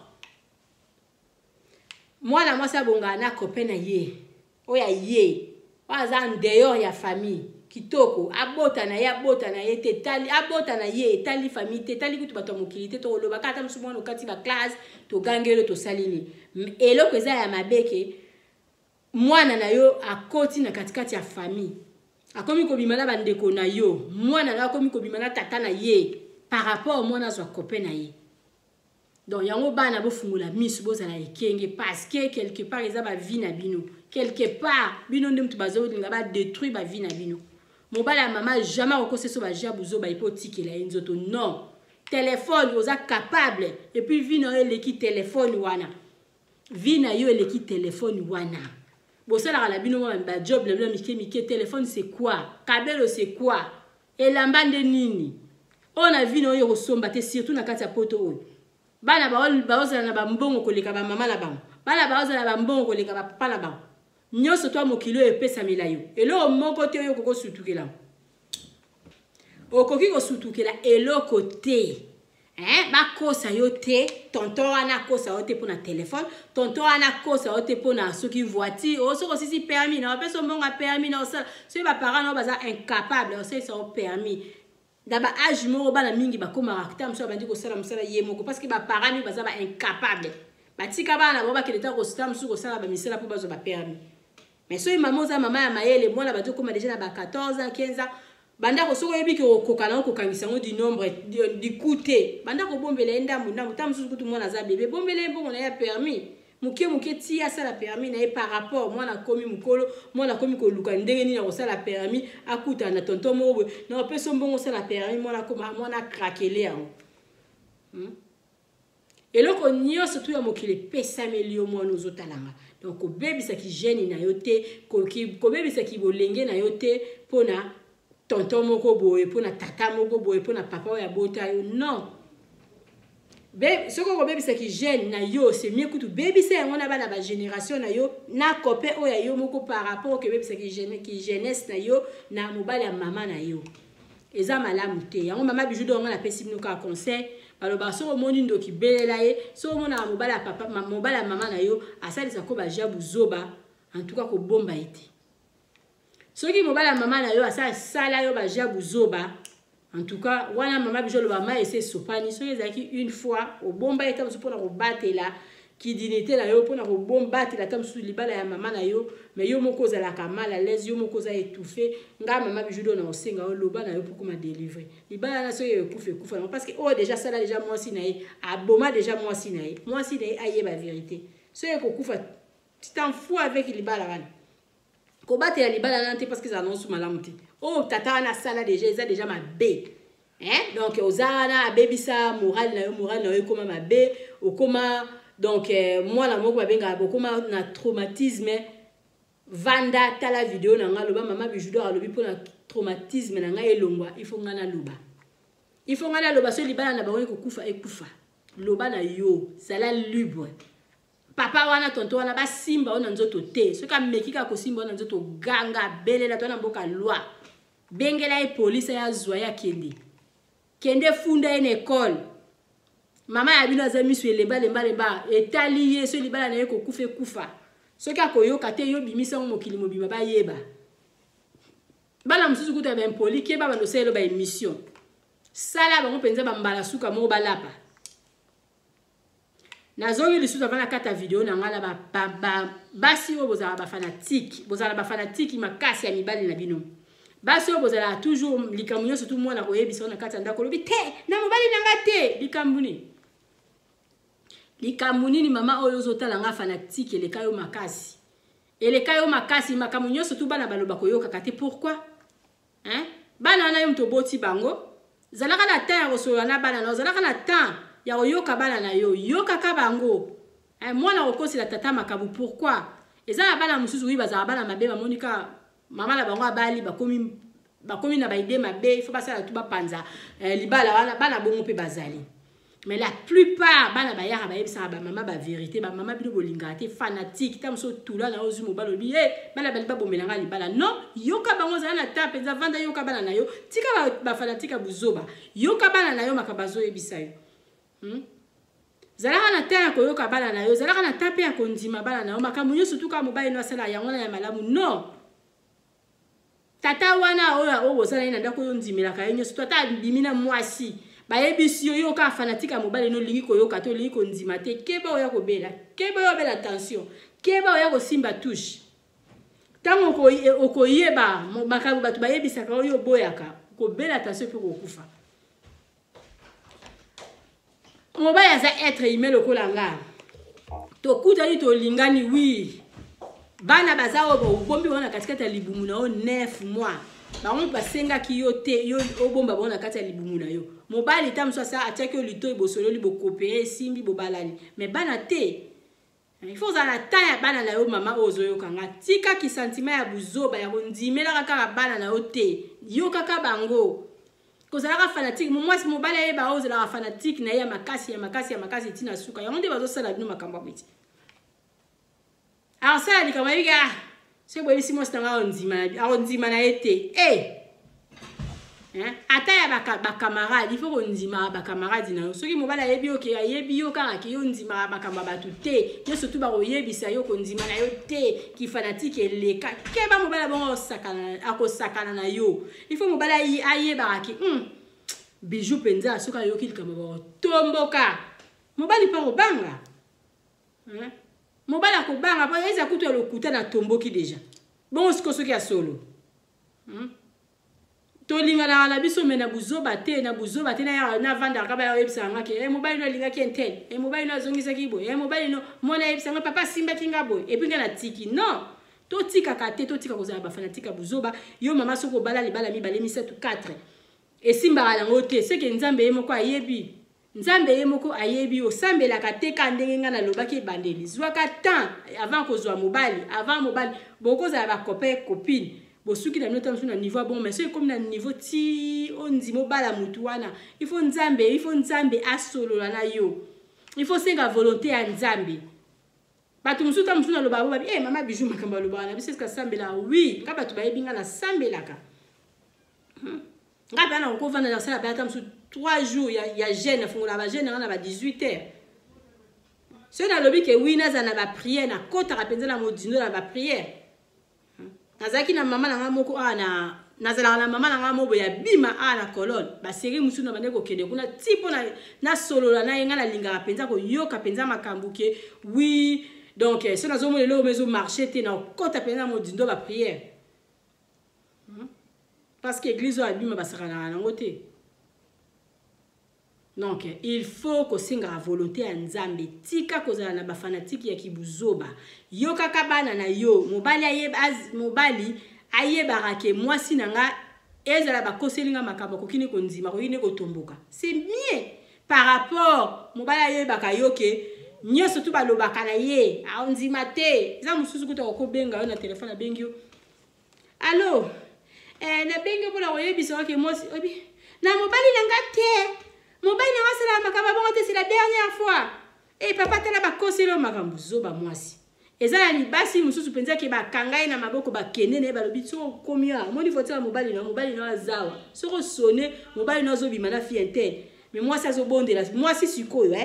Mwana mwasi abongaka na copain na ye oyo aye, oyo aza en dehors ya famille. Kitoko, abota na ye, abota na ye te, etali, abota na ye, etali famille te, etali kutu bato ya mokili te. Tokolobaka ata mosu mwana okati baclasse, togangeli, tosali nini. Eloko eza ya mabe ke mwana na yo akoti na katikati ya famille, akomi kobima na bandeko na yo, mwana na yo akomi kobima na tata na ye par rapport mwana azwa copain na ye. Donc yango, bana, bofungola miso, bozala ekenge, parce que quelque part eza bavie na bino. Quelque part bino nde moto bazolinga badétruire bavie na bino. Mobali ya mama jamais akokosa so bajeu buzoba epo otikela ye nzoto, non. Telefone oza capable, et puis vie na yo eleki telefone wana, vie na yo eleki telefone wana. Bosalaka na bino mwa bajob na bino mike mike. Telefone c'est quoi? Kabelo c'est quoi? Elamba nde nini? Oyo na vie na oyo kosomba te, surtout na kati ya poto oyo bana baozala na bambongo koleka bamama na bango, bana baozala na bambongo koleka bapapa na bango. Nyonso to mokili oyo epesamela yo, eloko moko te oyo okoki kosutukela, okoki kosutukela eloko te. Eh, bakosa yo te. Tonton wana akosa yo te mpona telefone, tonton wana akosa yo te mpona soki voiture o soki osisi permis na opesa mbongo ya permis na osala. Soki baparent na yo baza incapable osalisa yo permis, na baage moko bana mingi bakomaka ta mosusu abandi kosala mosala ye moko, parce que baparent mingi baza baincapable, batika bana na bango bakende ta kosala mosusu, kosala bamisala mpo bazwa bapermis. Mais soki mama oza mama ya mayele, mwana bandi okóma déjà na ba 14 ans, 15 ans, bandako soki oyebi ke okoka nango kokangisa yango du nombre du coup te, banda kobombela ye ndambu ndambu. Ta mosusu kutu mwana aza bebe, bombela ye mbongo na ye ya permis moke moke ti asala permis na ye. Par rapport mwana akomi mokolo, mwana akomi koluka ndenge nini akosala permis, akutana na tonton moko boye na opesa mbongo osala permis, mwana akoma mwana akrakele yango. Eloko nyonso tu ya mokili epesameli yo mwana ozotala nga. Donc kobebisa ki jeune na yo te, kobebisa ki bolenge na yo te pona tonton moko boye, pona tata moko boye, pona papa oyo abota yo. Non. Be, soki okobebisa ki jeune na yo, c'est mieux kutu bebisa yango na bana ba génération na yo, na copain oyo ya yo moko par rapport okebebisa ki jeune, ki jeunesse na yo na mobali ya mama na yo. Eza malamu te. Yango mama Bijou d'or nga napesi bino kaka conseil, balobaka soki omoni ndoki belela ye, soki omonaka mobali ya papa, mobali ya mama na yo asalisa ko ba jabu zoba, en tout cas kobomba ye te. Soki mobali ya mama na yo asala sala yo ba jabu zoba, en tout cas wana mama Bijou aloba mai ese esopani, soki ezalaki une fois obomba ye ta mosusu mpona kobatela kidinite na yo, mpona kobatela ta mosusu libala ya mama na yo, mais yo moko ozalaka mal à l'aise, yo moko oza étouffé. Nga mama Bijou d'or na osenga yo loba na yo pour koma délivrer libala na soki ekufa ekufa nango, parce que oyo déjà sala déjà mwasi na ye, aboma déjà mwasi na ye, mwasi na ye ayeba vérité. Soki ekokufa, tu t'en fous avec libala wana, kobatela libala wana te, parce que ezala nango malamu te. Oyo tata wana asala déjà eza déjà mabe. Hein? Donc oza wana abebisa morale na yo, morale na yo ekoma mabe, okoma donc mwana moko babengaka okoma na traumatisme. Vanda tala video na nga, loba mama Bijou d'or alobi mpona traumatisme na ngai elongwa, il faut nga naloba, il faut nga naloba. So libala na bango ekokufa ekufa, loba na yo, zala libre. Papa wana, tonto wana basimba oyo na nzoto te, soki ameki kaka kosimba oyo na nzoto, ganga belela to na mboka loi, bengela ye polise ya zwa ye akende kende funda ye na ekole. Mama ya bino aza miso elemba lemba lemba, etali ye so libala na ye kokufa ekufa. Soki akoyoka te, yo bimisa ngo mokili mobima bayeba. Bana mosusu kuta ba impoli, keba bando osalelo ba émission, sala bango mpenza bambala suka moko balapa. Nazongi lisusu avant nakata video na ngai na basi oyo bozala bafanatike, bozala bafanatike makasi ya mibali na bino. Basi oyo bozalaka toujours likambo nyonso tu mwana koyebisa na kati ya ndako, olobi te na mobali na nga te. Likambo nini? Likambo nini mama oyo ozotala nga fanatike eleka yo makasi, eleka yo makasi, makambo nyonso tu bana baloba koyokaka te. Pourquoi? Hein? Bana wana yo moto oboti bango, zalaka na temps ya kosolola na bana na yo, zalaka na temps ya koyoka bana na yo, yokaka bango. Hein? Mwana kokosela tata makambo pourquoi? Eza na bana mosusu wi bazala bana mabe, bamoni kaka mama na bango abali, bakomi na baide mabe, il faut basala tu bapanza libala wana. Bana bongo mpe bazali, mais la plupart bana bayaka bayebisaka bamama ba vérité. Bamama bino bolingaka te fanatique, ta mosusu otula na ozwi mobali olobi e bana bali babomelanga libala. Non, yoka bango, ozala na temps mpenza, vanda yoka bana na yo, tika bafanatike ya buzoba, yoka bana na yo makambo azoyebisa yo. Zalaka na temps ya koyoka bana na yo, zalaka na temps mpe ya kondima bana na yo. Makambo nyonso tuka mobali no asala yango wana ya malamu. Non, tata wana oyo bozala ye na ndako oyo ondimelaka ye nyonso, tata abimi na mwasi, bayebisi yo, yo kaka fanatique ya mobali no, olingi koyoka te, olingi kondima te. Keba oya kobela, keba oyo obela tension, keba oya kosimba touche. Ntango okoyeba makambo bato bayebisaka oyo oboyaka, kobela tension mpe kokufa. Mobali aza être humain lokola nga, tokutani tolingani, wi bana baza oyo obombi bango na katikati ya libumu na yo 9 mois, bango basengaki yo te yo obomba bango na kati ya libumu na yo. Mobali ta mosusu asa atiaki yo litoi, bosololi, bokopere, esimbi, bobalani, mais bana te. Il faut ozala na temps ya bana na yo. Mama oyo ozoyoka nga, tika kisantima ya buzoba ya kondimelaka kaka bana na yo te, yokaka bango. Kozalaka fanatique, mwasi mobali ayeba oyo ozalaka fanatique na ye ya makasi ya makasi ya makasi ntina suka. Yango nde bazosala bino makambo ya beti, akosala likambo ayebiki, ah soki boyebisi mwasi na nga akondima na ye te. E ata ya bakamarade, il faut kondimaka bakamarade na yo. Soki mobali ayebi yo ke ayebi yo kaka ke yo ndimaka makambo ya bato te, nyonso tu bakoyebisa yo kondima na yo te, kifanatike eleka, keba mobali bongo akosakana na yo. Il faut mobali ayebaka ke Bijou mpenza soki ayoki likambo bakotomboka. Mobali mpa kobanga, mobali akobanga mpo eza kutu ya lokuta na tomboki deja. Bongo sikoyo soki ya solo, Tolinganaka na biso me na buzoba te, na buzoba te. Navandaka baya oyebisaka nga ke mobali no alingaki intel, mobali no azongisaki boye, mobali no mwana ayebisanga papa asimbaki nga boye, et puis nga natiki. Non, totikaka te, totika kozala bafanatike ya buzoba. Yo mama, soki obala libala mibale, misato, 4, esimbaka yango te, seke Nzambe ye moko ayebi. Nzambe ye moko ayebi osambelaka te ka ndenge ngai nalobaki ebandeli. Zwaka temps avant kozwa mobali, avant mobali bokozala ba copain copine. Bosuki na bino ntango mosusu na niveau ya bongo, mais soki ekomi na niveau ti ondima obala motu wana, il faut Nzambe, il faut Nzambe asolola na yo. Il faut senga volonté ya Nzambe. Bato mosusu ntango mosusu nalobaka bo babi, eh mama Bijou makambo alobaka na biso eske asambelaka? Oui, nga bato bayebi nga nasambelaka. Nga mpe nakoki kovanda na sala mpe ata mosusu 3 jours ya jeûne, nafungola ba jeûne nanga na ba 18 heures. Soki nalobi ke oui nazala na ba prière, nakotaka mpenza na modindo na ba prière. Nazalaki na mama na nga moko awa na nazalaka na mama na nga moko ya bima awa na Cologne, ba série mosusu na bande kokende kuna ti mpo nasolola na ye. Nga nalingaka mpenza koyoka mpenza makambo ke oui, donc soki nazomona eloko mo ezomarche te, nakota mpenza na modindo ba prière. Parce que église oyo abima basakanaka nango te. Donc il faut kosengaka volonté ya Nzambe. Tika kozala na bafanatike ya kibuzoba. Yokaka bana na yo. Mobali ayeba, mobali ayebaka ke mwasi na nga ezala bakoseli nga makambo, akoki ne kondima, akoki ne kotomboka. C'est mieux par rapport mobali ayebaka yo ke nyonso tu balobaka na ye aondima te. Eza mosusu kuta kokobenga yo na telefone, abengi yo allo, nabengi yo mpona koyebisa yo ke mwasi obi na mobali na nga te, mobali na nga asalaka makambo bongo te, c'est la dernière fois. Papa tala bakoseli yo makambo, zoba mwasi. Eza na mibasi mosusu mpenza ke bakanga ye na maboko, bakende na ye, balobi soki okomi awa, omoni voiture ya mobali na mobali na azawa, soki osone mobali na azobima na fille interne. Mais mwasi azobondela, mwasi sikoyo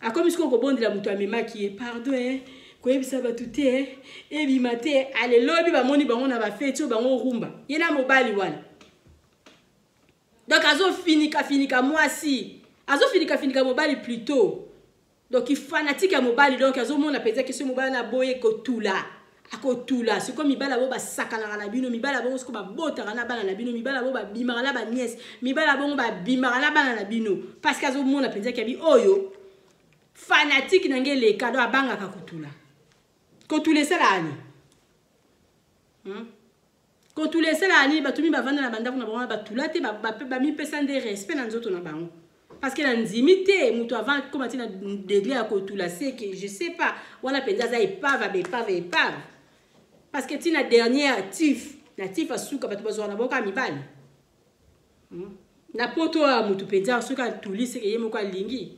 akomi sikoyo kobondela moto amemaki ye, pardon koyebisa bato te, ebima te. Ale lobi bamoni bango na bafeti oyo bango rumba ye na mobali wana. Donc azofinika finika mwasi, azofinika finika mobali plutôt. Donc fanatique ya mobali, donc azomona mpenza ke soki mobali na boye kotula, akotula. Sikoyo mibali bongo basakanaka na bino, mibali bongo sikoyo babotaka na bana na bino, mibali bongo babimaka na baniese, mibali bongo babimaka na bana na bino, parce que azomona mpenza ke abi oyo fanatique na nge eleka. Donc abangaka kotula. Kotula esalaka nini? Kotula esalaka nini? Bato mingi bavanda na bandako na bango batula te, bamipesa nde respect na nzoto na bango, parce que na ndimi te moto avant koma ti na degré ya kotula, c'est que je sais pas wana mpenza aza épave, baépave épave, parce que ti na dernière tif na tif asuka bato bazwaka na boka mibali na poto oyo motu mpenza soki atuli, seke ye moko alingi.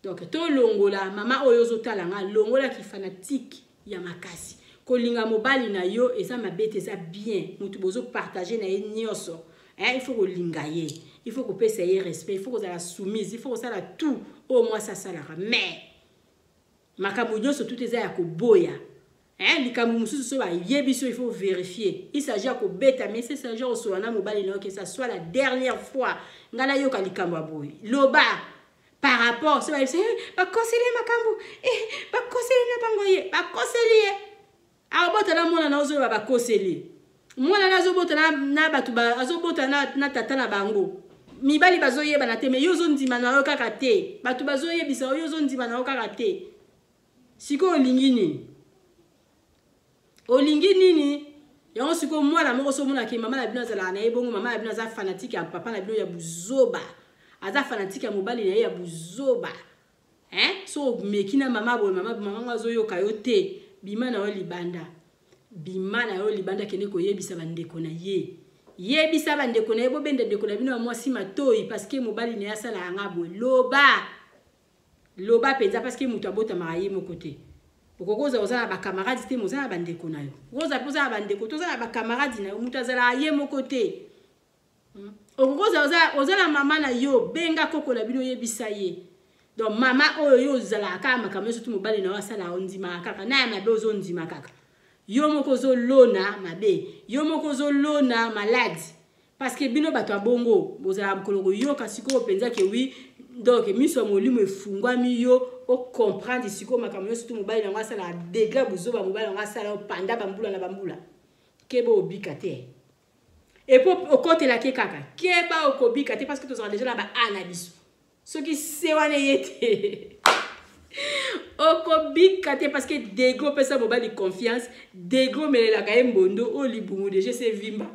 Donc tolongola mama oyo ozotala nga, longolaki fanatique ya makasi. Kolinga mobali na yo eza mabe te, eza bien. Motu bozopartage na ye nyonso, il faut kolinga ye, il faut kopesa ye respect, il faut kozala soumise, il faut kosala tout oyo mwasi asalaka. Mais makambo nyonso tout eza ya koboya. Likambo mosusu so bayebi so, il faut vérifier. Il s'agit ya kobeta, mais il s'agit kosola na mobali na yo ke ça soit la dernière fois ngai nayoka likambo ya boye. Loba par rapport so bayebisa bakoseli ye makambo, bakoseli na bango ye, bakoseli ye, akobota na mwana na ozoyoba bakoseli mwana na azobota na bato, azobota na tata na bango. Mibali bazoyebana te, mais yo ozondima na yo kaka te. Bato bazoyebisa yo, ozondima na yo kaka te. Sikoyo olingi nini? Olingi nini yango? Sikoyo mwana moko so omonaki mama na bino azalaka na ye bongo, mama na bino aza fanatique ya papa na bino ya buzoba, aza fanatique ya mobali na ye ya buzoba, so omeki na mama boye, mama ngo azoyoka yo te, bima na yo libanda, bima na yo libanda, kende koyebisa bandeko na ye, yebisa bandeko na ye, bobenda ndeko na bino ya mwasi matoi, parce que mobali na ye asalaka nga boye. Loba, loba mpenza, parce que moto abotamaka ye moko te. Okoki ozala oza na bakamaradi te, moza na bandeko na yo. Okoki mpe oza na bandeko te, oza na bakamaradi na yo. Moto azalaka ye moko te. Okoki ozala oza na mama na yo, benga koko na bino, oyebisa ye. Donc mama oyo yo ozalaka kaka makambo nyonso tu mobali na yo asalaka, ondimaka kaka na ya mabe, ozondima kaka. Yo moko ozolona mabe, yo moko ozolona maladi, parce que bino bato ya bongo bozalaka mokolo koyoka sikoyo mpenza ke oui. Donc miso ya molimo efungwami, yo ocomprendre sikoyo makambo nyonso tu mobali nango asalaka, degré bozoba mobali nango asala yo panda bambula na bambula. Keba, obika te. Epo okotelaki kaka, keba, okobika te, parce que tozalaka déjà na ba a na biso. Soki se wana eye te, okobika te, parce que degré opesa mobali confiance, degré omelelaka ye mbondo oyo libumu deja ese vimba.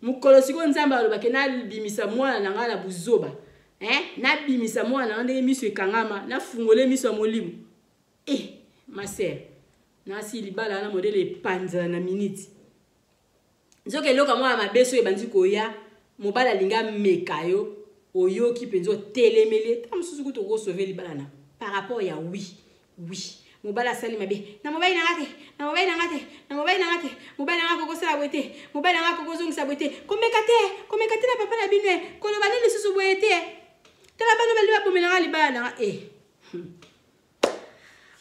Mokolo sikoyo Nzambe alobaki nabimisa mwana na ngai na buzoba. Eh, nabimisa mwana na nga ndenge miso ekangama, nafungole miso ya molimo. Eh, ma sœur, nasi libala wana modele epanzana na minute. Nzoka eloko ya mwana mabe soki ebandi koya, mobali alingi ameka yo, oyoki mpenza otelemeli ye, ntango mosusu kutu okosauve libala na par rapport ya oui oui mobali asali mabe na mobali na nga te, na mobali na nga te, na mobali na nga te, mobali na nga akokosala boye te, mobali na nga akokozongisa boye te, komeka te, komeka te na papa na bino, koloba nini lisusu boye te, tala bana bali babomela nga libala na nga. Eh,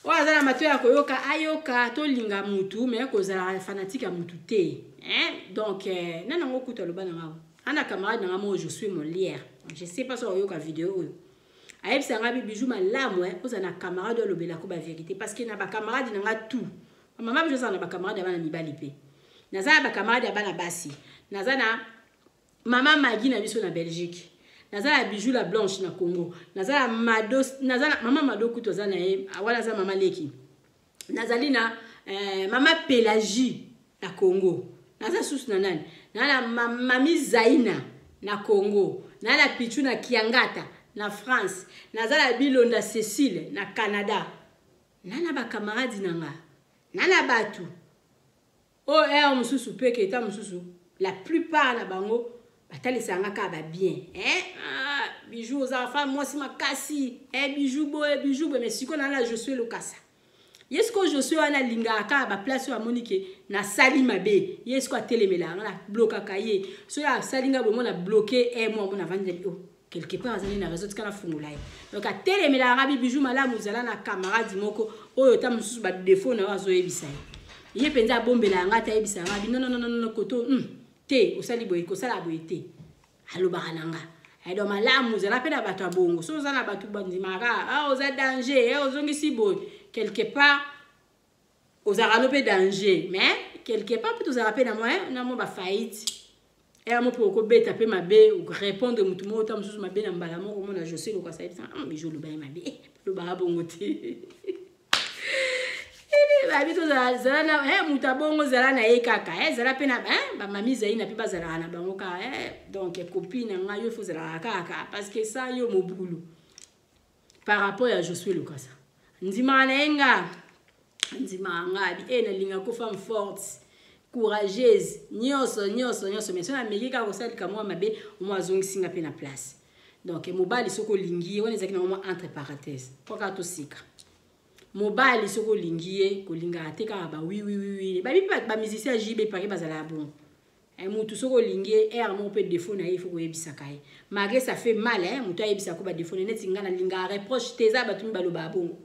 oyo aza na matoi ya koyoka ayoka. Tolinga mutu me kozala fanatique ya mutu te, hein? Donc nani yango kutu aloba na nga ana camarade na nga moko, je suis Molière, je sais pas so oyoka video oyo, ayebisa nga bi Bijou malamu, eh, ozala na camarade oyo alobelako bavérité, parce que na bacamarade na nga tout, mama Bijou azala na bacamarade ya bana mibali mpe naza na bacamarade ya bana basi. Naza na mama Magi na biso na Belgique, naza na Bijou la Blanche na Congo, naza na Mado, naza na mama Mado kutu aza na ye wana, aza mama leki, nazali na mama Pélagie na Congo, naza susu na nani, naza na mami Zaina na Congo, naza na Pichu na Kiangata na France, naza na Bilonda Cécile na Canada. Na na bakamaradi na nga, na na bato oyo heure mosusu mpe ke eta mosusu, la plupart na bango batalisaka nga kaka babien, eh? Ah, Bijou ozala fa mwasi makasi, eh, Bijou boye, Bijou boye. Mais sikoyo naa na Josue Lokasa, ye sikoyo Josue wana alingaka kaka baplace oyo amoni ke nasali mabe, ye sikoyo atelemelaka nga, nablokaka ye. Soki asali nga boye, mo na bloke e mwa mo navandi na oh, quelque part azali na réseau, tika nafungola ye. Donc atelemelaka nga bi Bijou malamu ozala na camarade moko oyo ta mosusu badefo na yo azoyebisa ye, ye mpenza abombelaka nga te, ayebisaka nga bi non, non, non, non, koto te, osali boye, kosala boye te, alobaka na nga. Donc malamu ozala mpe na bato ya bongo. So oza na bato bandimaka, ah, oza danger, eh, ozongisi boye, quelque part ozalaka no mpe danger, mais quelque part mpe tozalaka mpe na mwa na mwa bafaillite eya mo mpe okobeta mpe mabe, répondre motu moko ta mosusu mabe na mbala moko. Omona José Lokasa yebisa, Bijou oloba ye mabe, lobaka bongo te. Babi tozala na moto abongo, zala na ye kaka, zala mpe na bamami Zaina mpe bazalaka na bango kaka. Donc copine na ngai yo faut ozalaka kaka, parce que sa yo mobulu par rapport ya Josue Lokasa, ndimaka na ye nga, ndimaka nga abi e nalingaka femme forte, courageuse, nyonso nyonso nyonso. Mais so nameki kaka kosalika mwa mabe, omwa azongisi nga mpe na place. Donc mobali soki olingi ye, wana ezalaki nango mwa entre parenthèse po kaka tosika. Mobali soki olingi ye, kolingaka te kaka bawiwiwiwi. Babi mpe bamusicien ya JB pake bazalaka bongo. Mutu soki olingi ye, heure moko mpe défaut na ye ifo koyebisaka ye, malgré ça fait mal. Mutu ayebisaka ko badéfaut na neti nga nalingaka reproche te. Eza bato mi balobaka bongo,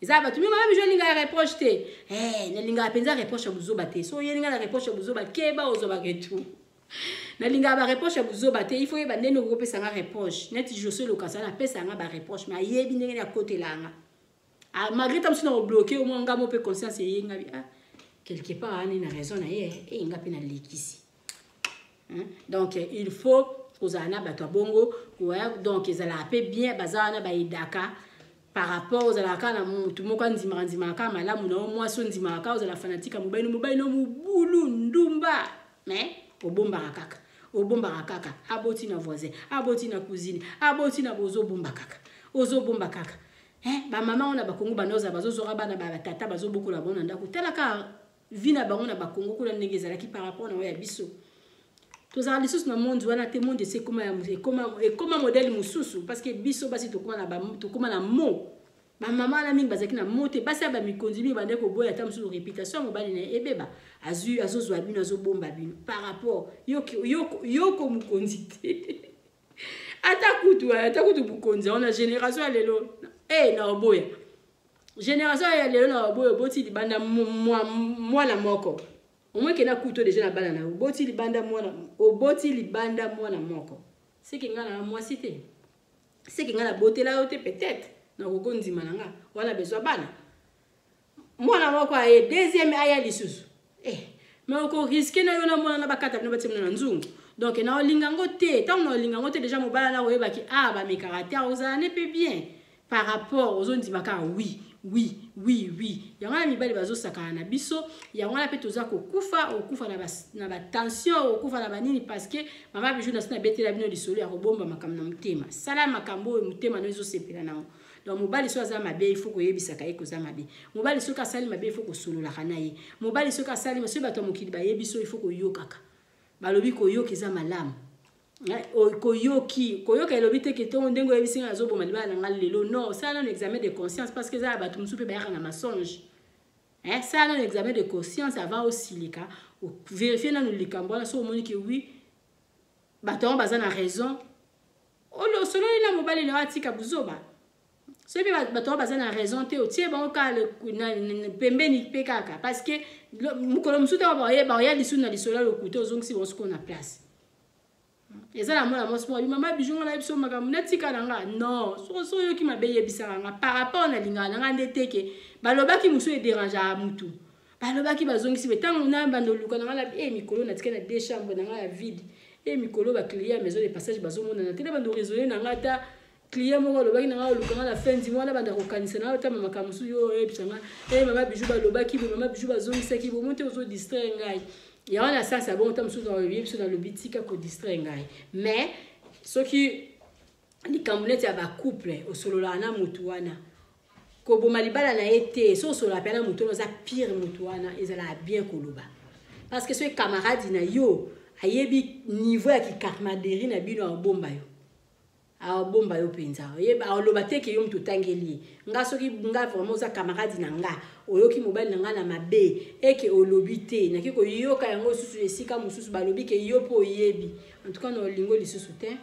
eza bato mi mama Bijo alingaka reproche te. Nalingaka mpenza reproche ya buzoba te. So oyeli nga na reproche ya buzoba, keba, ozwabaka etu. Nalingaka bareproche ya buzoba te. Il faut yeba ndenge okopesa nga reproche. Neti Josue Lokasa napesa nga bareproche, mais ayebi ndenge nini akotela nga, malgré ta mosusu na kobloke omwa nga mo mpe conscience eye nga bi ah, quelque part ani na raison na ye, e nga mpe nalekisi. Donc il faut kozala na bato ya bongo. Donc ezalaka mpe bien, baza wana bayedaka par rapport ozalaka kaka na motu moko andimaka ndimaka kaka malamu na yo. Mwasi ondimaka kaka ozala fanatique ya mobali, mobali no mobulu ndumba, mais obombaka kaka, obombaka kaka, aboti na voisin, aboti na cousine, aboti na bozobomba kaka, ozobomba kaka. Bamama oyo na Bakongo banda ozala bazozwaka bana, batata bazobokola bango na ndako. Tala kaka vie na bango na Bakongo kuna ndenge ezalaki par rapport na oyo ya biso. Tozala lisusu na monde wana te. Monde esi ekoma modèle mosusu, parce que biso basi tokóma na mo bamama wana mingi bazalaki na mo te. Basi ya bamikonzi mingi bande koboya ata mosusu réputation ya mobali na ye ebeba, azwi azozwa bino, azobomba bino par rapport yoko mokonzi te. Ata kutu mokonzi wana, génération ya lelo e na oboya, génération ya lelo na oboya. Oboti libanda mwana moko, omweke na kutu deja na bana na yo, oboti libanda mwana, oboti libanda mwana moko, seke ngai na mwasi te, seke ngai nabotela yo te. Peut-être nakoki ondima na nga wana bezwa bana, mwana moko aye, deuxième aya lisusu, eh, mais okoriske na yo na mwana na bakata bino, batie bino na nzungu. Donc na olinga yango te. Ntango na olinga yango te, déjà mobala na koyebaki, ah, bamekaka te, akozala ne mpe bien. Par rapport ozondima kaka oui, oui, oui, oui. Yango wana mibali bazosakana na biso, yango wana mpe toza kokufa, okufa na ba tension, okufa na banini, parce que mama Bijou nasi nabetela bino lisolo ya kobomba makambo na motema. Sala makambo oyo motema no ezosepela nango. Donc mobali soki aza mabe, il faut koyebisaka ye koza mabe. Mobali soki asali mabe, il faut kosololaka na ye. Mobali soki asali, soki bato ya mokili bayebi so, il faut koyokaka. Balobi koyoka eza malamu. Koyoki, koyoka elobi te ke tongo ndenge oyebisi ngai nazoboma libala na ngai lelo. Non, osala nano examen de conscience, parce que eza ya bato mosusu mpe bayaka na mensonge. Sala nano examen de conscience avant osilika, verifie nano likambo wana. Soki omoni ke oui, bato yango baza na raison, osololi na mobali na yo atika buzoba. Soki mpe bato yango baza na raison te, otie bango kaka pembeni mpe kaka, parce que mokolo mosusu ntango baoya lisusu na lisolo ya lokuta, ozongisi bango sikoyo na place. Eza na mwana mwasi moko, mama Bijou, nga nayebi so makambo natika na nga. Non, soki oyoki mabe, yebisaka nga. Par rapport nalingaka na nga nde teke balobaki mosusu ederangeaka mutu, balobaki bazongisi be. Ntango na bando oluka na nga na e mikolo natika na deux chambre na nga ya vide, e mikolo baclient ya maison de passage bazomonana te, na bando raisonne na nga. Ata client moko alobaki na nga, oluka nga na fin du mois, na banda kokanisa na ota makambo mosusu. Yo oyebisa nga, e mama Bijou, balobaki boye, mama Bijou, bazongisaki boye, mo te ozodistraire ngai. Yango na sasa bongo, ta mosusu nayebi biso nalobi tika kodistraire ngai. Mais soki likambo neti ya bacouple, osololaka na motu wana, koboma libala na ye te. So osololaka mpe na motu wana, oza pire motu wana, ezalaka bien koloba, parce que soki camarade na yo ayebi niveau ya kicamaraderie na bino, abomba yo, abomba yo mpenza, aloba te ke yo moto otangeli ye. Nga soki nga vraiment oza camarade na nga, oyoki mobali na nga na mabe, eke olobi te, naki koyoka yango lisusu esika mosusu, balobi ke yo mpo oyebi, en tout cas na olingo lisusu te.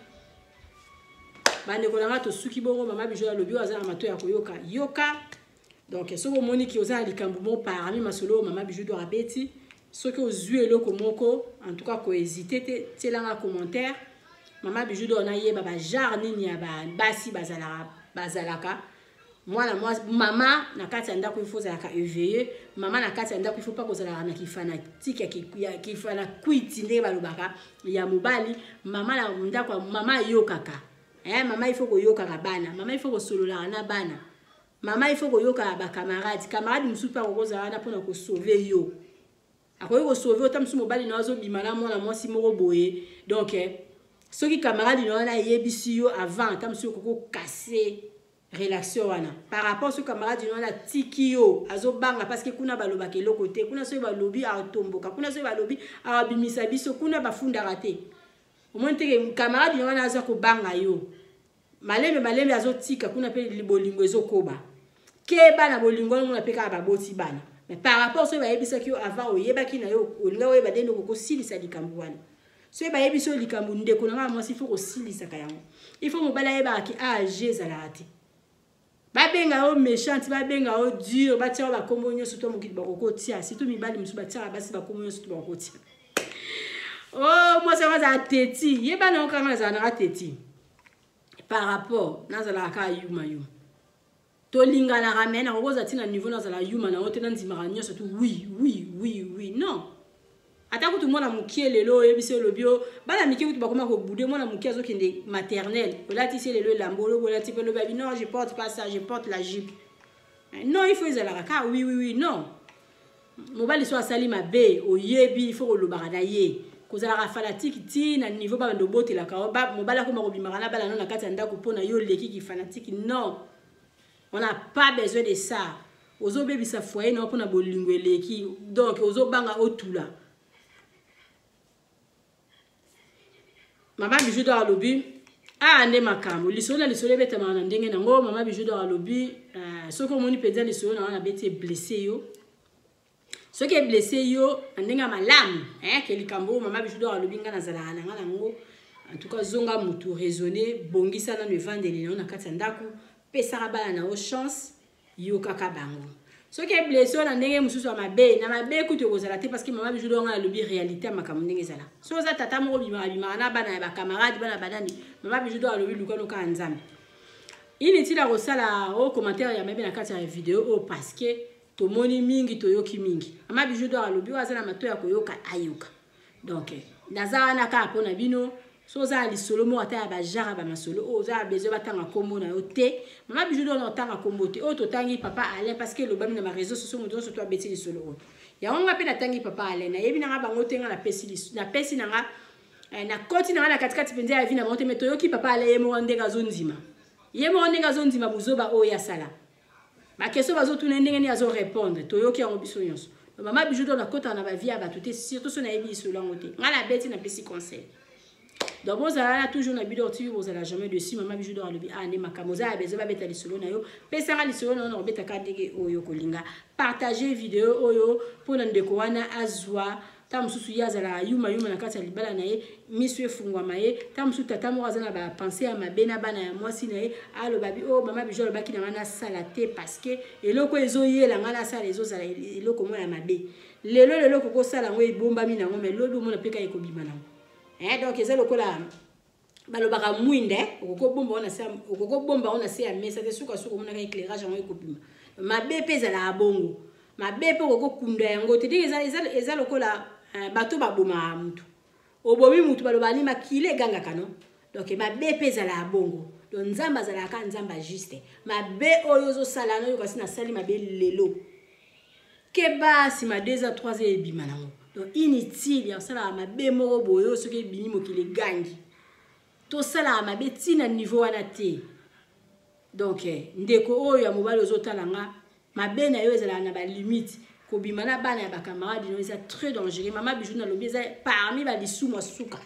Bandeko na nga, tosuki bongo. Mama Bijou alobi, oyo aza na mato ya koyoka, yoka. Donc soki omoni ki oza na likambo moko parmi masolo oyo mama Bijou do abeti, soki ozwi eloko moko, en tout cas kohésite te, tielanga commentaire. Mama Bijou do nayeba bagenre nini ya basi bazalaka. Mwana mama na kati ya ndako, il faut ozalaka éveillé. Mama na kati ya ndako, il faut pas kozalaka na kifanatique ya kifana kwiti ndenge balobaka ya mobali. Mama na ndako, mama ayokaka. Mama il faut koyokaka bana, mama il faut kosololaka na bana, mama il faut koyokaka bacamarade. Camarade mosusu mpe akokozala wana mpona kosauver yo, akoki kosauver ota mosusu mobali na azobima na mwana mwasi moko boye. Donc soki camarade na wana ayebisi yo avant, ata mosusu okoki kokase relation wana. Par rapport soki camarade na wana atiki yo, azobanga parce que kuna balobaka eloko te, kuna soki balobi atomboka, kuna soki balobi abimisa biso, kuna bafundaka te. Omoni teke camarade na wana aza kobanga yo, malembe malembe azotika kuna mpe bolingo ezokoba. Keba na bolingo wana, mona mpe kaka baboti bana. Mais par rapport soki bayebisaki yo avant, oyebaki na yo, olinga oyeba ndenge okokosilisa likambo wana. Soki bayebisi yo likambo, ndeko na nga mwasi, il faut kosilisaka yango. Il faut mobali ayebaka ki age ezalaka te. Babenga yo méchante, babenga yo dur, batia yo bakombo nyonso to mokili bakokotia. Surtout mibali mosusu batiaka basi bakombo nyonso to bakokotia. O mwasi yango azala teti, yeba na yo kanga nazala nanga teti. Par rapport nazalaka kaka yuma yuma, tolinganaka, me nakokozala ntina niveau nazala yuma na yo te, nandimaka nyonso tu, oui, oui, oui, oui, non. Ata kutu mwana mokie lelo oyebisi, olobi o bana mike kutu bakoma kobude. Mwana mokie azokende maternelle, olatisi lelo elamba, olobi olati mpe, olobi abi non, je porte pas ça, je porte la jupe. Non, il faut ezalaka kaka oui, oui, oui, non. Mobali so asali mabe, oyebi, il faut kolobaka na ye. Kozalaka fanatique ti na niveau babanda obotelaka, mobali akoma kobimaka na bana no na kati ya ndako mpo na yo oleki fanatique. Non, on n'a pas besoin de ça. Ozobebisa foyer na yo mpona bolingo eleki, donc ozobanga otula. Mama Bijou do alobi aa nde makambo lisolo na lisolo ebetamaka na ndenge nango. Mama Bijou do alobi, soki omoni mpenza lisolo na wana abeti eblesse yo, soki eblesse yo na ndenge ya malamu, ke likambo oyo mama Bijou do alobi, ngai nazalaka na ngai nango. En tout cas, zonga motu, raisonne, bongisa nano evandeli na yo na kati ya ndako, pesaka bana na yo chance, yokaka bango. Soki eblesse yo na ndenge mosusu ya mabe, na mabe kutu ekozala te, parce que mama Bijou donga alobi réalité ya makambo ndenge ezala. Soki oza tata moko bimaka bimaka na bana ya bacamarade, bana banani, mama Bijou do alobi luka noka ya Nzambe. Inutile ya kosala o commentaire ya mabe na kati ya video oyo, parce que tomoni mingi, toyoki mingi. Mama Bijou do alobi, oyo aza na mato ya koyoka, ayoka. Donc naza wana kaka mpona bino. So oza na lisolo moko ata ya bajare ya bamasolo oyo oza na besoin batanga nkombo na yo te, mama Bijou Dor, na otanga nkombo te. Oyo totangi papa Alain parce que elobami na bareseau sociaux, moto nyonso to abeti lisolo oyo. Yango nga mpe natangi papa Alain, nayebi na nga bango te. Nga napesi na nga nakoti na nga na katikati mpenza ya vie na bango te. Mais toyoki papa Alain ye moko ndenge azondima, ye moko ndenge azondima buzoba oyo asala, baquestion bazotuna, ndenge nini azorépondre, toyoki yango biso nyonso. Mama Bijou Dor, nakotaka na bavie ya bato te, surtout so nayebi lisolo yango te. Ngai nabeti, napesi conseil. Donc bozala na toujours na Bidor TV, bozala jamais dessus. Mama Bijou Dor alobi ah nde makambo. Oza ya besoin babeta lisolo na yo, pesanga lisolo na yo, na kobetaka ndenge oyo kolinga. Partage video oyo mpona ndeko wana azwa ntango mosusu ye azalaka yuma yuma na kati ya libala na ye, miso efungwama ye. Ntango mosusu tata moko aza na bapensées ya mabe na bana ya mwasi na ye, aloba bi oyo oh, mama Bijou alobaki na ngai nasala te, parce que eloko ezoyela ngai nasala ezozala eloko moko ya mabe. Lelo lelo okokosala yango, ebombami nango, mais lobi omona mpe kaka ekobima nango. Donc eza lokola balobaka mwinda, okokobomba yango na se ya mesa te, sukasuka omonaka éclairage yango ekobima. Mabe mpe ezalaka bongo, mabe mpe okokokunda yango te. Ndenge eza lokola bato babomaka mutu, obomi mutu, balobaka ni makili egangaka no. Donc mabe mpe ezalaka bongo. Donc Nzambe azalaka Nzambe ajuste. Mabe oyo ozosala noyoka si nasali mabe lelo, keba, nsima 2 ans 3 ans ebima nango. Donc inutile ya kosalaka mabe moko boye oyo soki ebimi, mokili egangi. Tosalaka mabe ntina niveau wana te. Donc ndeko oyo ya mobali ozotala nga, mabe na yo ezalaka na balimite. Kobima na bana ya bacamarade no eza très dangereux. Mama Bijou nalobi eza parmi balisumu ya suka,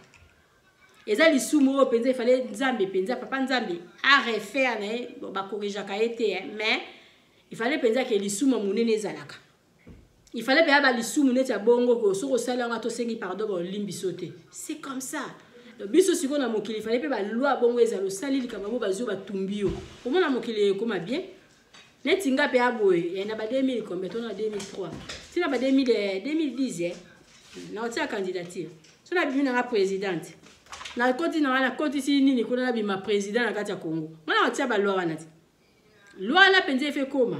eza lisumu oyo mpenza efale Nzambe mpenza, papa Nzambe arefaire na ye. Bacorrigeaka ye te, mais ifale mpenza ke lisumu ya monene ezalaka, ifale mpenza balisumu neti ya bongo ko soki osali yango, tosengi pardon, baolimbi biso te. C'est comme ça. Biso sikoyo na mokili, ifale mpe baloi bongo ezala. Osali likambo yango, bazwi, batumbi yo, omona mokili ekóma bien. Neti nga mpe aboye na ba 2000 combien to na 2003 ntina ba 2010, na otia candidature, so nabimi nanga présidente, nakoti nanga, nakotisi nini kuna, nabima président na kati ya Congo, nga na otia baloi wana ti loi wana mpenza efe ekóma.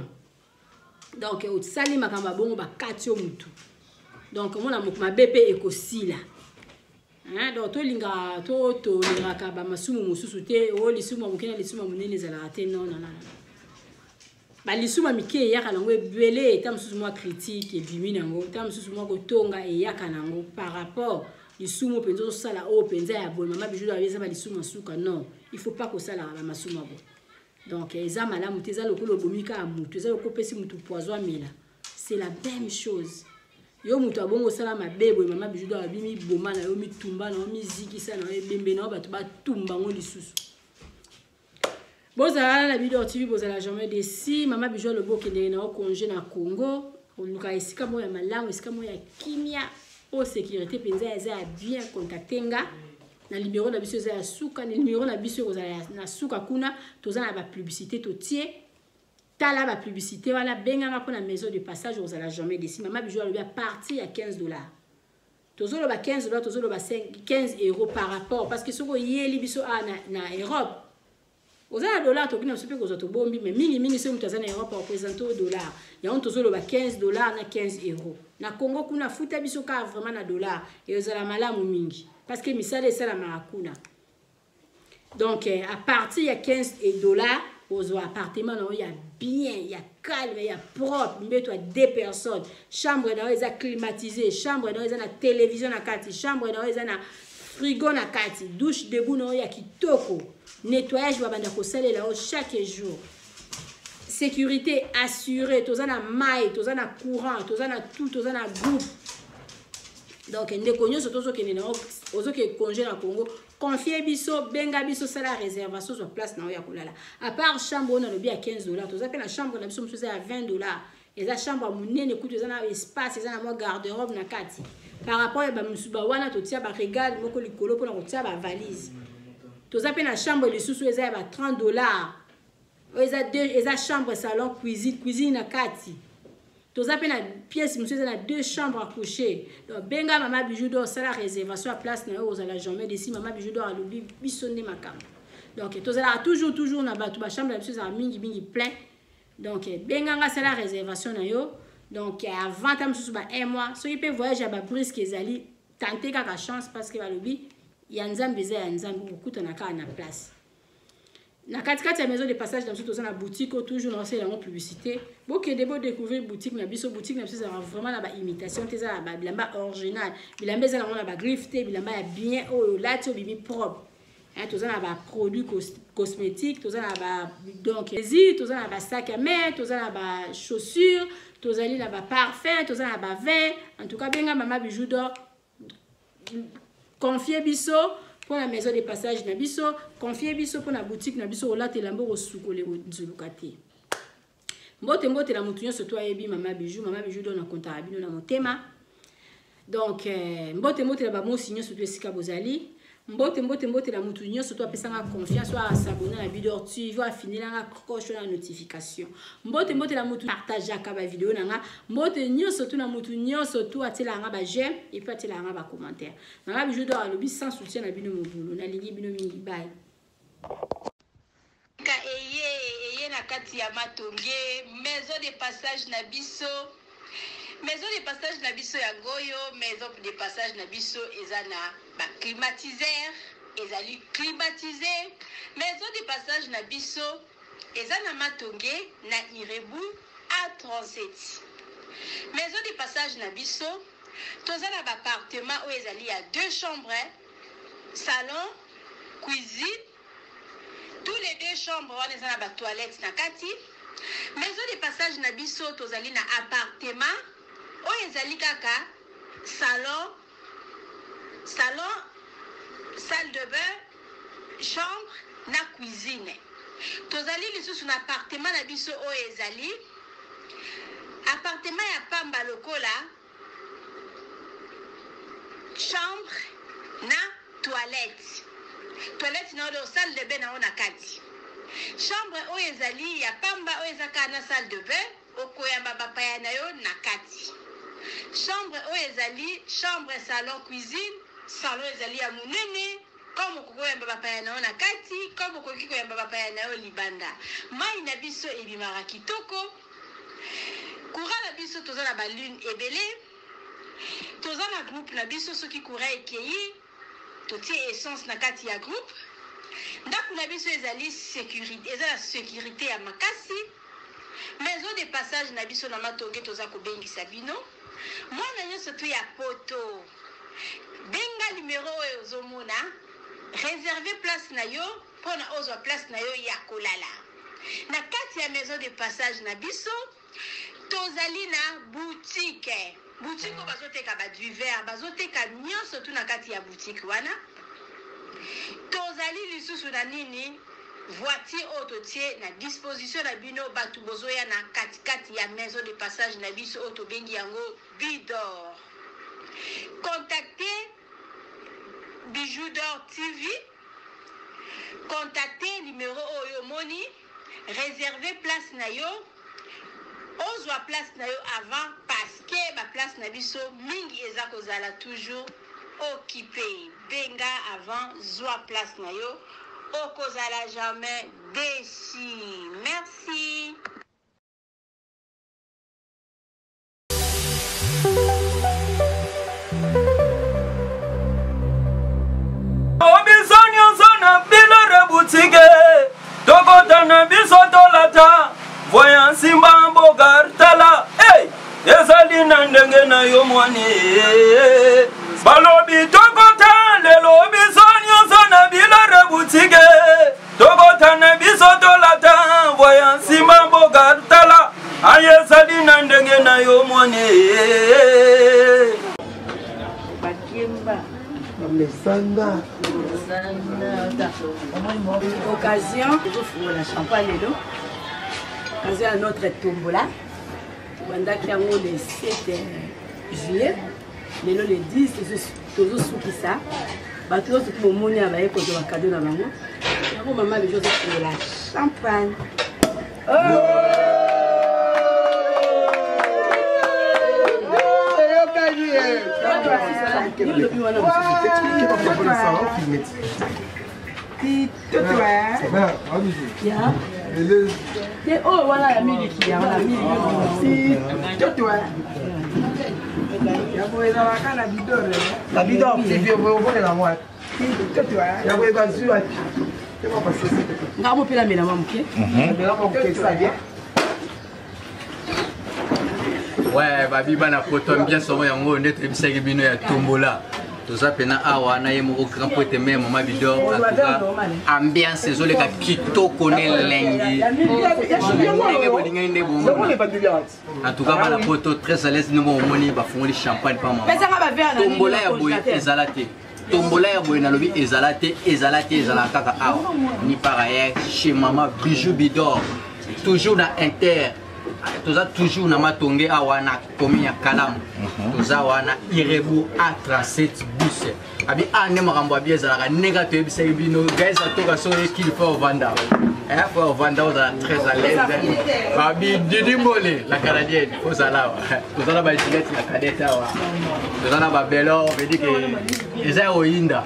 Donc osali makambo ya bongo, bakati yo mutu. Donc omona mabe mpe ekosila. Donc tolingaka, to tolingaka bamasumu mosusu te. Oyo lisumu ya moke na lisumu ya monene ezalaka te. Non, non, non. Balisumu ya mike eyaka nango ebele. Eta mosusu mwa critique ebimi nango, ta mosusu mwa kotonga eyaka nango par rapport lisumu mpenza ozosala oyo mpenza ya boye. Mama Bijou eza balisumu ya suka. Non, il faut pas kosalaka bamasumu ya boye. Donc eza malamu te, eza lokola obomi kaka mutu, eza lokola opesi mutu poison amela, c'est la même chose. Yo moto abongo osala mabe boye, mama Bijou do abi miboma na yo, mitumba na yo, mizikisa na yo, ebembe na yo, bato batumba yango lisusu. Bozala na Bidor TV, bozala jamais déçus. Mama Bijou alobi okendeke na yo congé na Congo, oluka esika moko ya malamu, esika moko ya kimia oyo sécurité mpenza eza ya bien. Contacte nga na numéro na biso eza ya suka, na numéro na biso ekozala na suka kuna. Toza na bapublicité, totie, tala bapublicité wana, benganga mpona maison de passage, ozala jamais déçu. Mama Bijou alobi à partir ya 15 $. Tozoloba 15 $, tozoloba 15 € par rapport, parce que soki oyeli biso a na Europe, oza na dollar, tokoki na biso mpe kozwa, tobombi. Mais mingimingi soki moto aza na Europe, areprésente o dollar. Yango tozoloba 15 $ na 15 €. Na Congo kuna, futa biso kaka vraiment na dollar, ezala malamu mingi, parce que misala esalamaka kuna. Donc à partir ya 15 $, ozwa appartement na yo ya bien, ya calme, ya propre, mbeto ya deux personnes, chambre na yo eza climatisé, chambre na yo eza na télévision na kati, chambre na yo eza na frigo na kati, douche debout na yo ya kitoko, nettoyage babanda kosalela yo chaque jour, sécurité assurée, toza na mai, toza na courant, toza na tout, toza na groupe. Donc ndeko nyonso tozokende na ozokende congé na Congo, confie biso, benga biso, sala réservation, ozwa place na yo ya kolala. À part chambre oyo nalobi ya 15 $, toza mpe na chambre na biso mosusu eza ya 20 $. Eza chambre ya monene kutu, eza na espace, eza na mwa garde robe na kati. Par rapport ya bamosusu bawana, totia baregale moko likolo mpona kotia bavalise. Toza mpe na chambre lisusu eza ya ba 30 $, oyo eza chambre, salon, cuisine, cuisine na kati. Toza mpe na pièce mosusu eza na deux chambres à coucher. Donc benga mama Bijou Dor, osala réservation ya place na yo, ozala jamais déçu. Mama Bijou Dor alobi biso nde makambo. Donc tozalaka toujours toujours na bato, bachambre na biso ezala mingi mingi plein. Donc benganga, sala réservation na yo. Donc avant ta mosusu ba un mois, soki mpe voyage ya babrusque ezali, tente kaka chance, parce que balobi Ya Nzambe eza ya Nzambe, okokutana kaka na place. Na katikati ya maison de passage na biso toza na boutique oyo toujours naosala yango publicité. Bokende bodécouvrir boutique na biso. Boutique na biso ezalaka vraiment na baimitation te, eza na bilamba original, bilamba eza nango na bagriffe te, bilamba ya bien oyo olati obimi propre. Toza na baproduit cosmétique, toza na ba donc plaisir, toza na basac ya main, toza na bachaussure, tozali na baparfum, toza na bavin. En tout cas, benga Mama Bijou d'Or, confie biso mpo na maison de passage na biso, confie biso mpo na boutique na biso. Olatela mbo kosukole nzuluka te. Mbote mbote na motu nyonso to ayebi Mama Bijou, Mama Bijou do na kontaka bino na motema. Donc mbote mbote na bamosi nyonso to esika bozali. Mbote mbote mbote na motu nyonso to apesanga confiance, oyo asabona na Bidor TV, oyo afinelanga cloche na notification. Mbote mbote na motu partageaka bavideo na nga. Mbote nyonso tu na motu nyonso tu atielaka nga baj'aime et puis atielaka nga bacommentaire. Mama Bijou d'Or alobi sans soutien na bino mobulu. Nalingi bino mingi, bye. Ka eye eye na kati ya Matonge, maison de passage na biso. Maison de passage na biso yango oyo. Maison de passage na biso eza na baclimatiseur, ezali climatisé. Maison de passage na biso eza na Matonge, na Irebu A37. Maison de passage na biso, toza na baappartement oyo ezali ya deux chambres, salon, cuisine. Tous les deux chambres wana eza na batoilette na kati. Maison de passage na biso, tozali na appartement oyo ezali kaka salon, salle de bain, chambre na cuisine. Tozali lisusu na appartement na biso oyo ezali appartement ya pamba lokola chambre na toilette na oyo salle de bain na oyo na kati. Chambre oyo ezali ya pamba, oyo eza kaka na salle de bain, okoyamba bapaya na yo na kati. Chambre oyo ezali chambre, salon, cuisine. Salon ezali ya monene, comme okoki koyamba bapaya na yo na kati, comme okoki koyamba bapaya na yo libanda. Mai na biso ebimaka kitoko. Courant na biso, toza na balune ebele, toza na groupe na biso. Soki courant ekei, totie essence na kati ya groupe. Ndako na biso ezali sécurité, eza na sécurité ya makasi. Maison de passage na biso na Matonge, toza kobengisa bino. Mwana nyonso tu ya poto, benga numero oyo ozomona, réserve place na yo mpona ozwa place na yo ya kolala na kati ya maison de passage na biso. Tozali na boutique, boutique oyo bazoteka badivers, bazoteka nyonso tu na kati ya boutique wana. Tozali lisusu na nini, voiture oyo totie na disposition na bino bato bozoya na katikati ya maison de passage na biso oyo tobengi yango Bidor. Contacte Bijou d'Or TV, contacte numéro oyo omoni, réserve place na yo, ozwa place na yo avant, parce que baplace na biso mingi eza kozala toujours occupé. Benga avant, zwa place na yo, okozala jamais déçu. Merci. Biso nyonso na bilore boutique, tokota na biso tolata voya nsimba mboka tala. Hey! Ezali na ndenge na yo mwani balobi tokota lelo. Biso nyonso na bilore boutique, tokota na biso tolata voya nsima mboka tala. Aye, ezali na ndenge na yo mwani. Bakemba. Bamesanga. Occasion tozofungola champagne lelo, occasion ya notre tombola. Tobandaki yango le 7 juillet, lelo le 10 tozosukisa. Bato nyonso tu bomoni ya baye kozwa bacadeau na bango. Yango mama Bijou azofungola champagne. Olobi wana Ya. Te, oyo wana ya miliki, ya wana miliki. Yango ezalaka na Bidor, na Bidor TV okolela ngo. Nga mo mpe namela mwa moke. Ouais, babi bana poto ambiance yango yango nde toyebisaki bino ya tombola toza mpena awa na ye moko grand poete mare mama bidor atuka ambiance ezoleka kitoko na elengi ndenge bolingaki nde bomona en tout cas bana poto très à l'aise ndenge omoni bafungoli champagne pa mama tombola ya boye ezala te tombola ya boye nalobi ezala te ezala te ezala kaka awa ni par ailleurs chez mama bijou bidor toujours na inter toza toujours na matonge awa na commune ya kalamu mhm. toza wana irebu a37 bus abi a nde makambo abi ezalaka ndenge toyebisaki bino guys atoka so ekili fo ovanda eh, fo ovanda ozala très à l'aise babi didi mbole la canadienne ozala awa toza na bagilete ya cadette awa toza na babelo vedi ke eza ya koyinda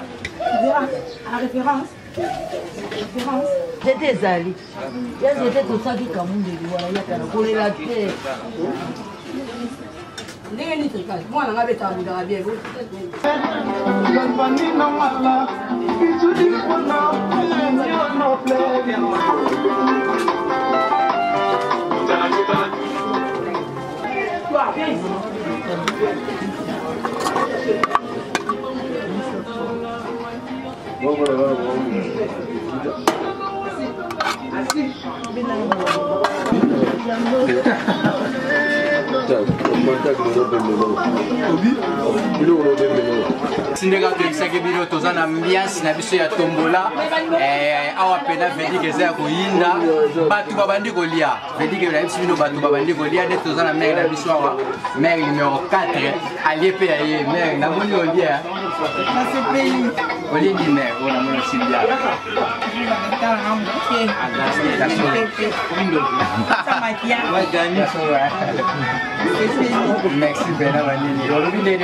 nzete ezali ya nzete tosaki kamundeli wana yaka na kolela te ndenge nini tricage mwana nga betaka bundaka bien. Sindeka toyebisaki bino toza na ambiance na biso ya tombola eh, awa mpena vedike eza ya koyinda bato babandi kolia vedike nayebisi bino bato babandi kolia nde toza na mere na biso awa mere numero 4 alie mpe ya ye mere namoni olia olingi mere oyo namoni osibia. Merci Bena Vanini.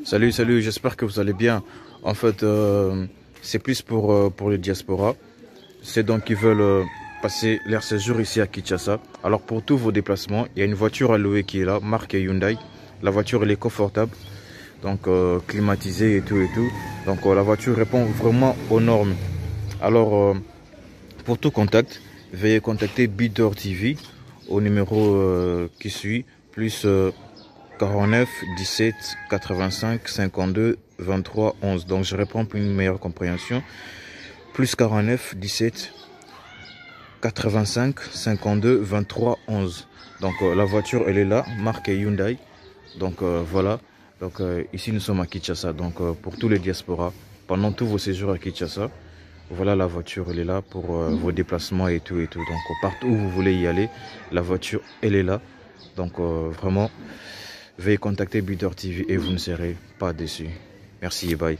Salut, salut, j'espère que vous allez bien. En fait, c'est plus pour les diasporas. C'est donc qui veulent passer leur séjour ici à Kinshasa. Alors pour tous vos déplacements, il y a une voiture à louer qui est là, marque Hyundai. La voiture, elle est confortable, donc climatisée et tout et tout. Donc la voiture répond vraiment aux normes. Alors pour tout contact, veuillez contacter Bidor TV au numéro qui suit, plus 49 17 85 52 23 11. Donc je reprends pour une meilleure compréhension. Plus 49 17 85 52 23 11. Donc la voiture elle est là, marque Hyundai. Donc voilà. Donc ici nous sommes à Kinshasa. Donc pour tous les diasporas, pendant tous vos séjours à Kinshasa, voilà la voiture elle est là pour vos déplacements et tout et tout. Donc partout où vous voulez y aller, la voiture elle est là. Donc vraiment, veuillez contacter Bidor TV et vous ne serez pas déçus. Merci et bye.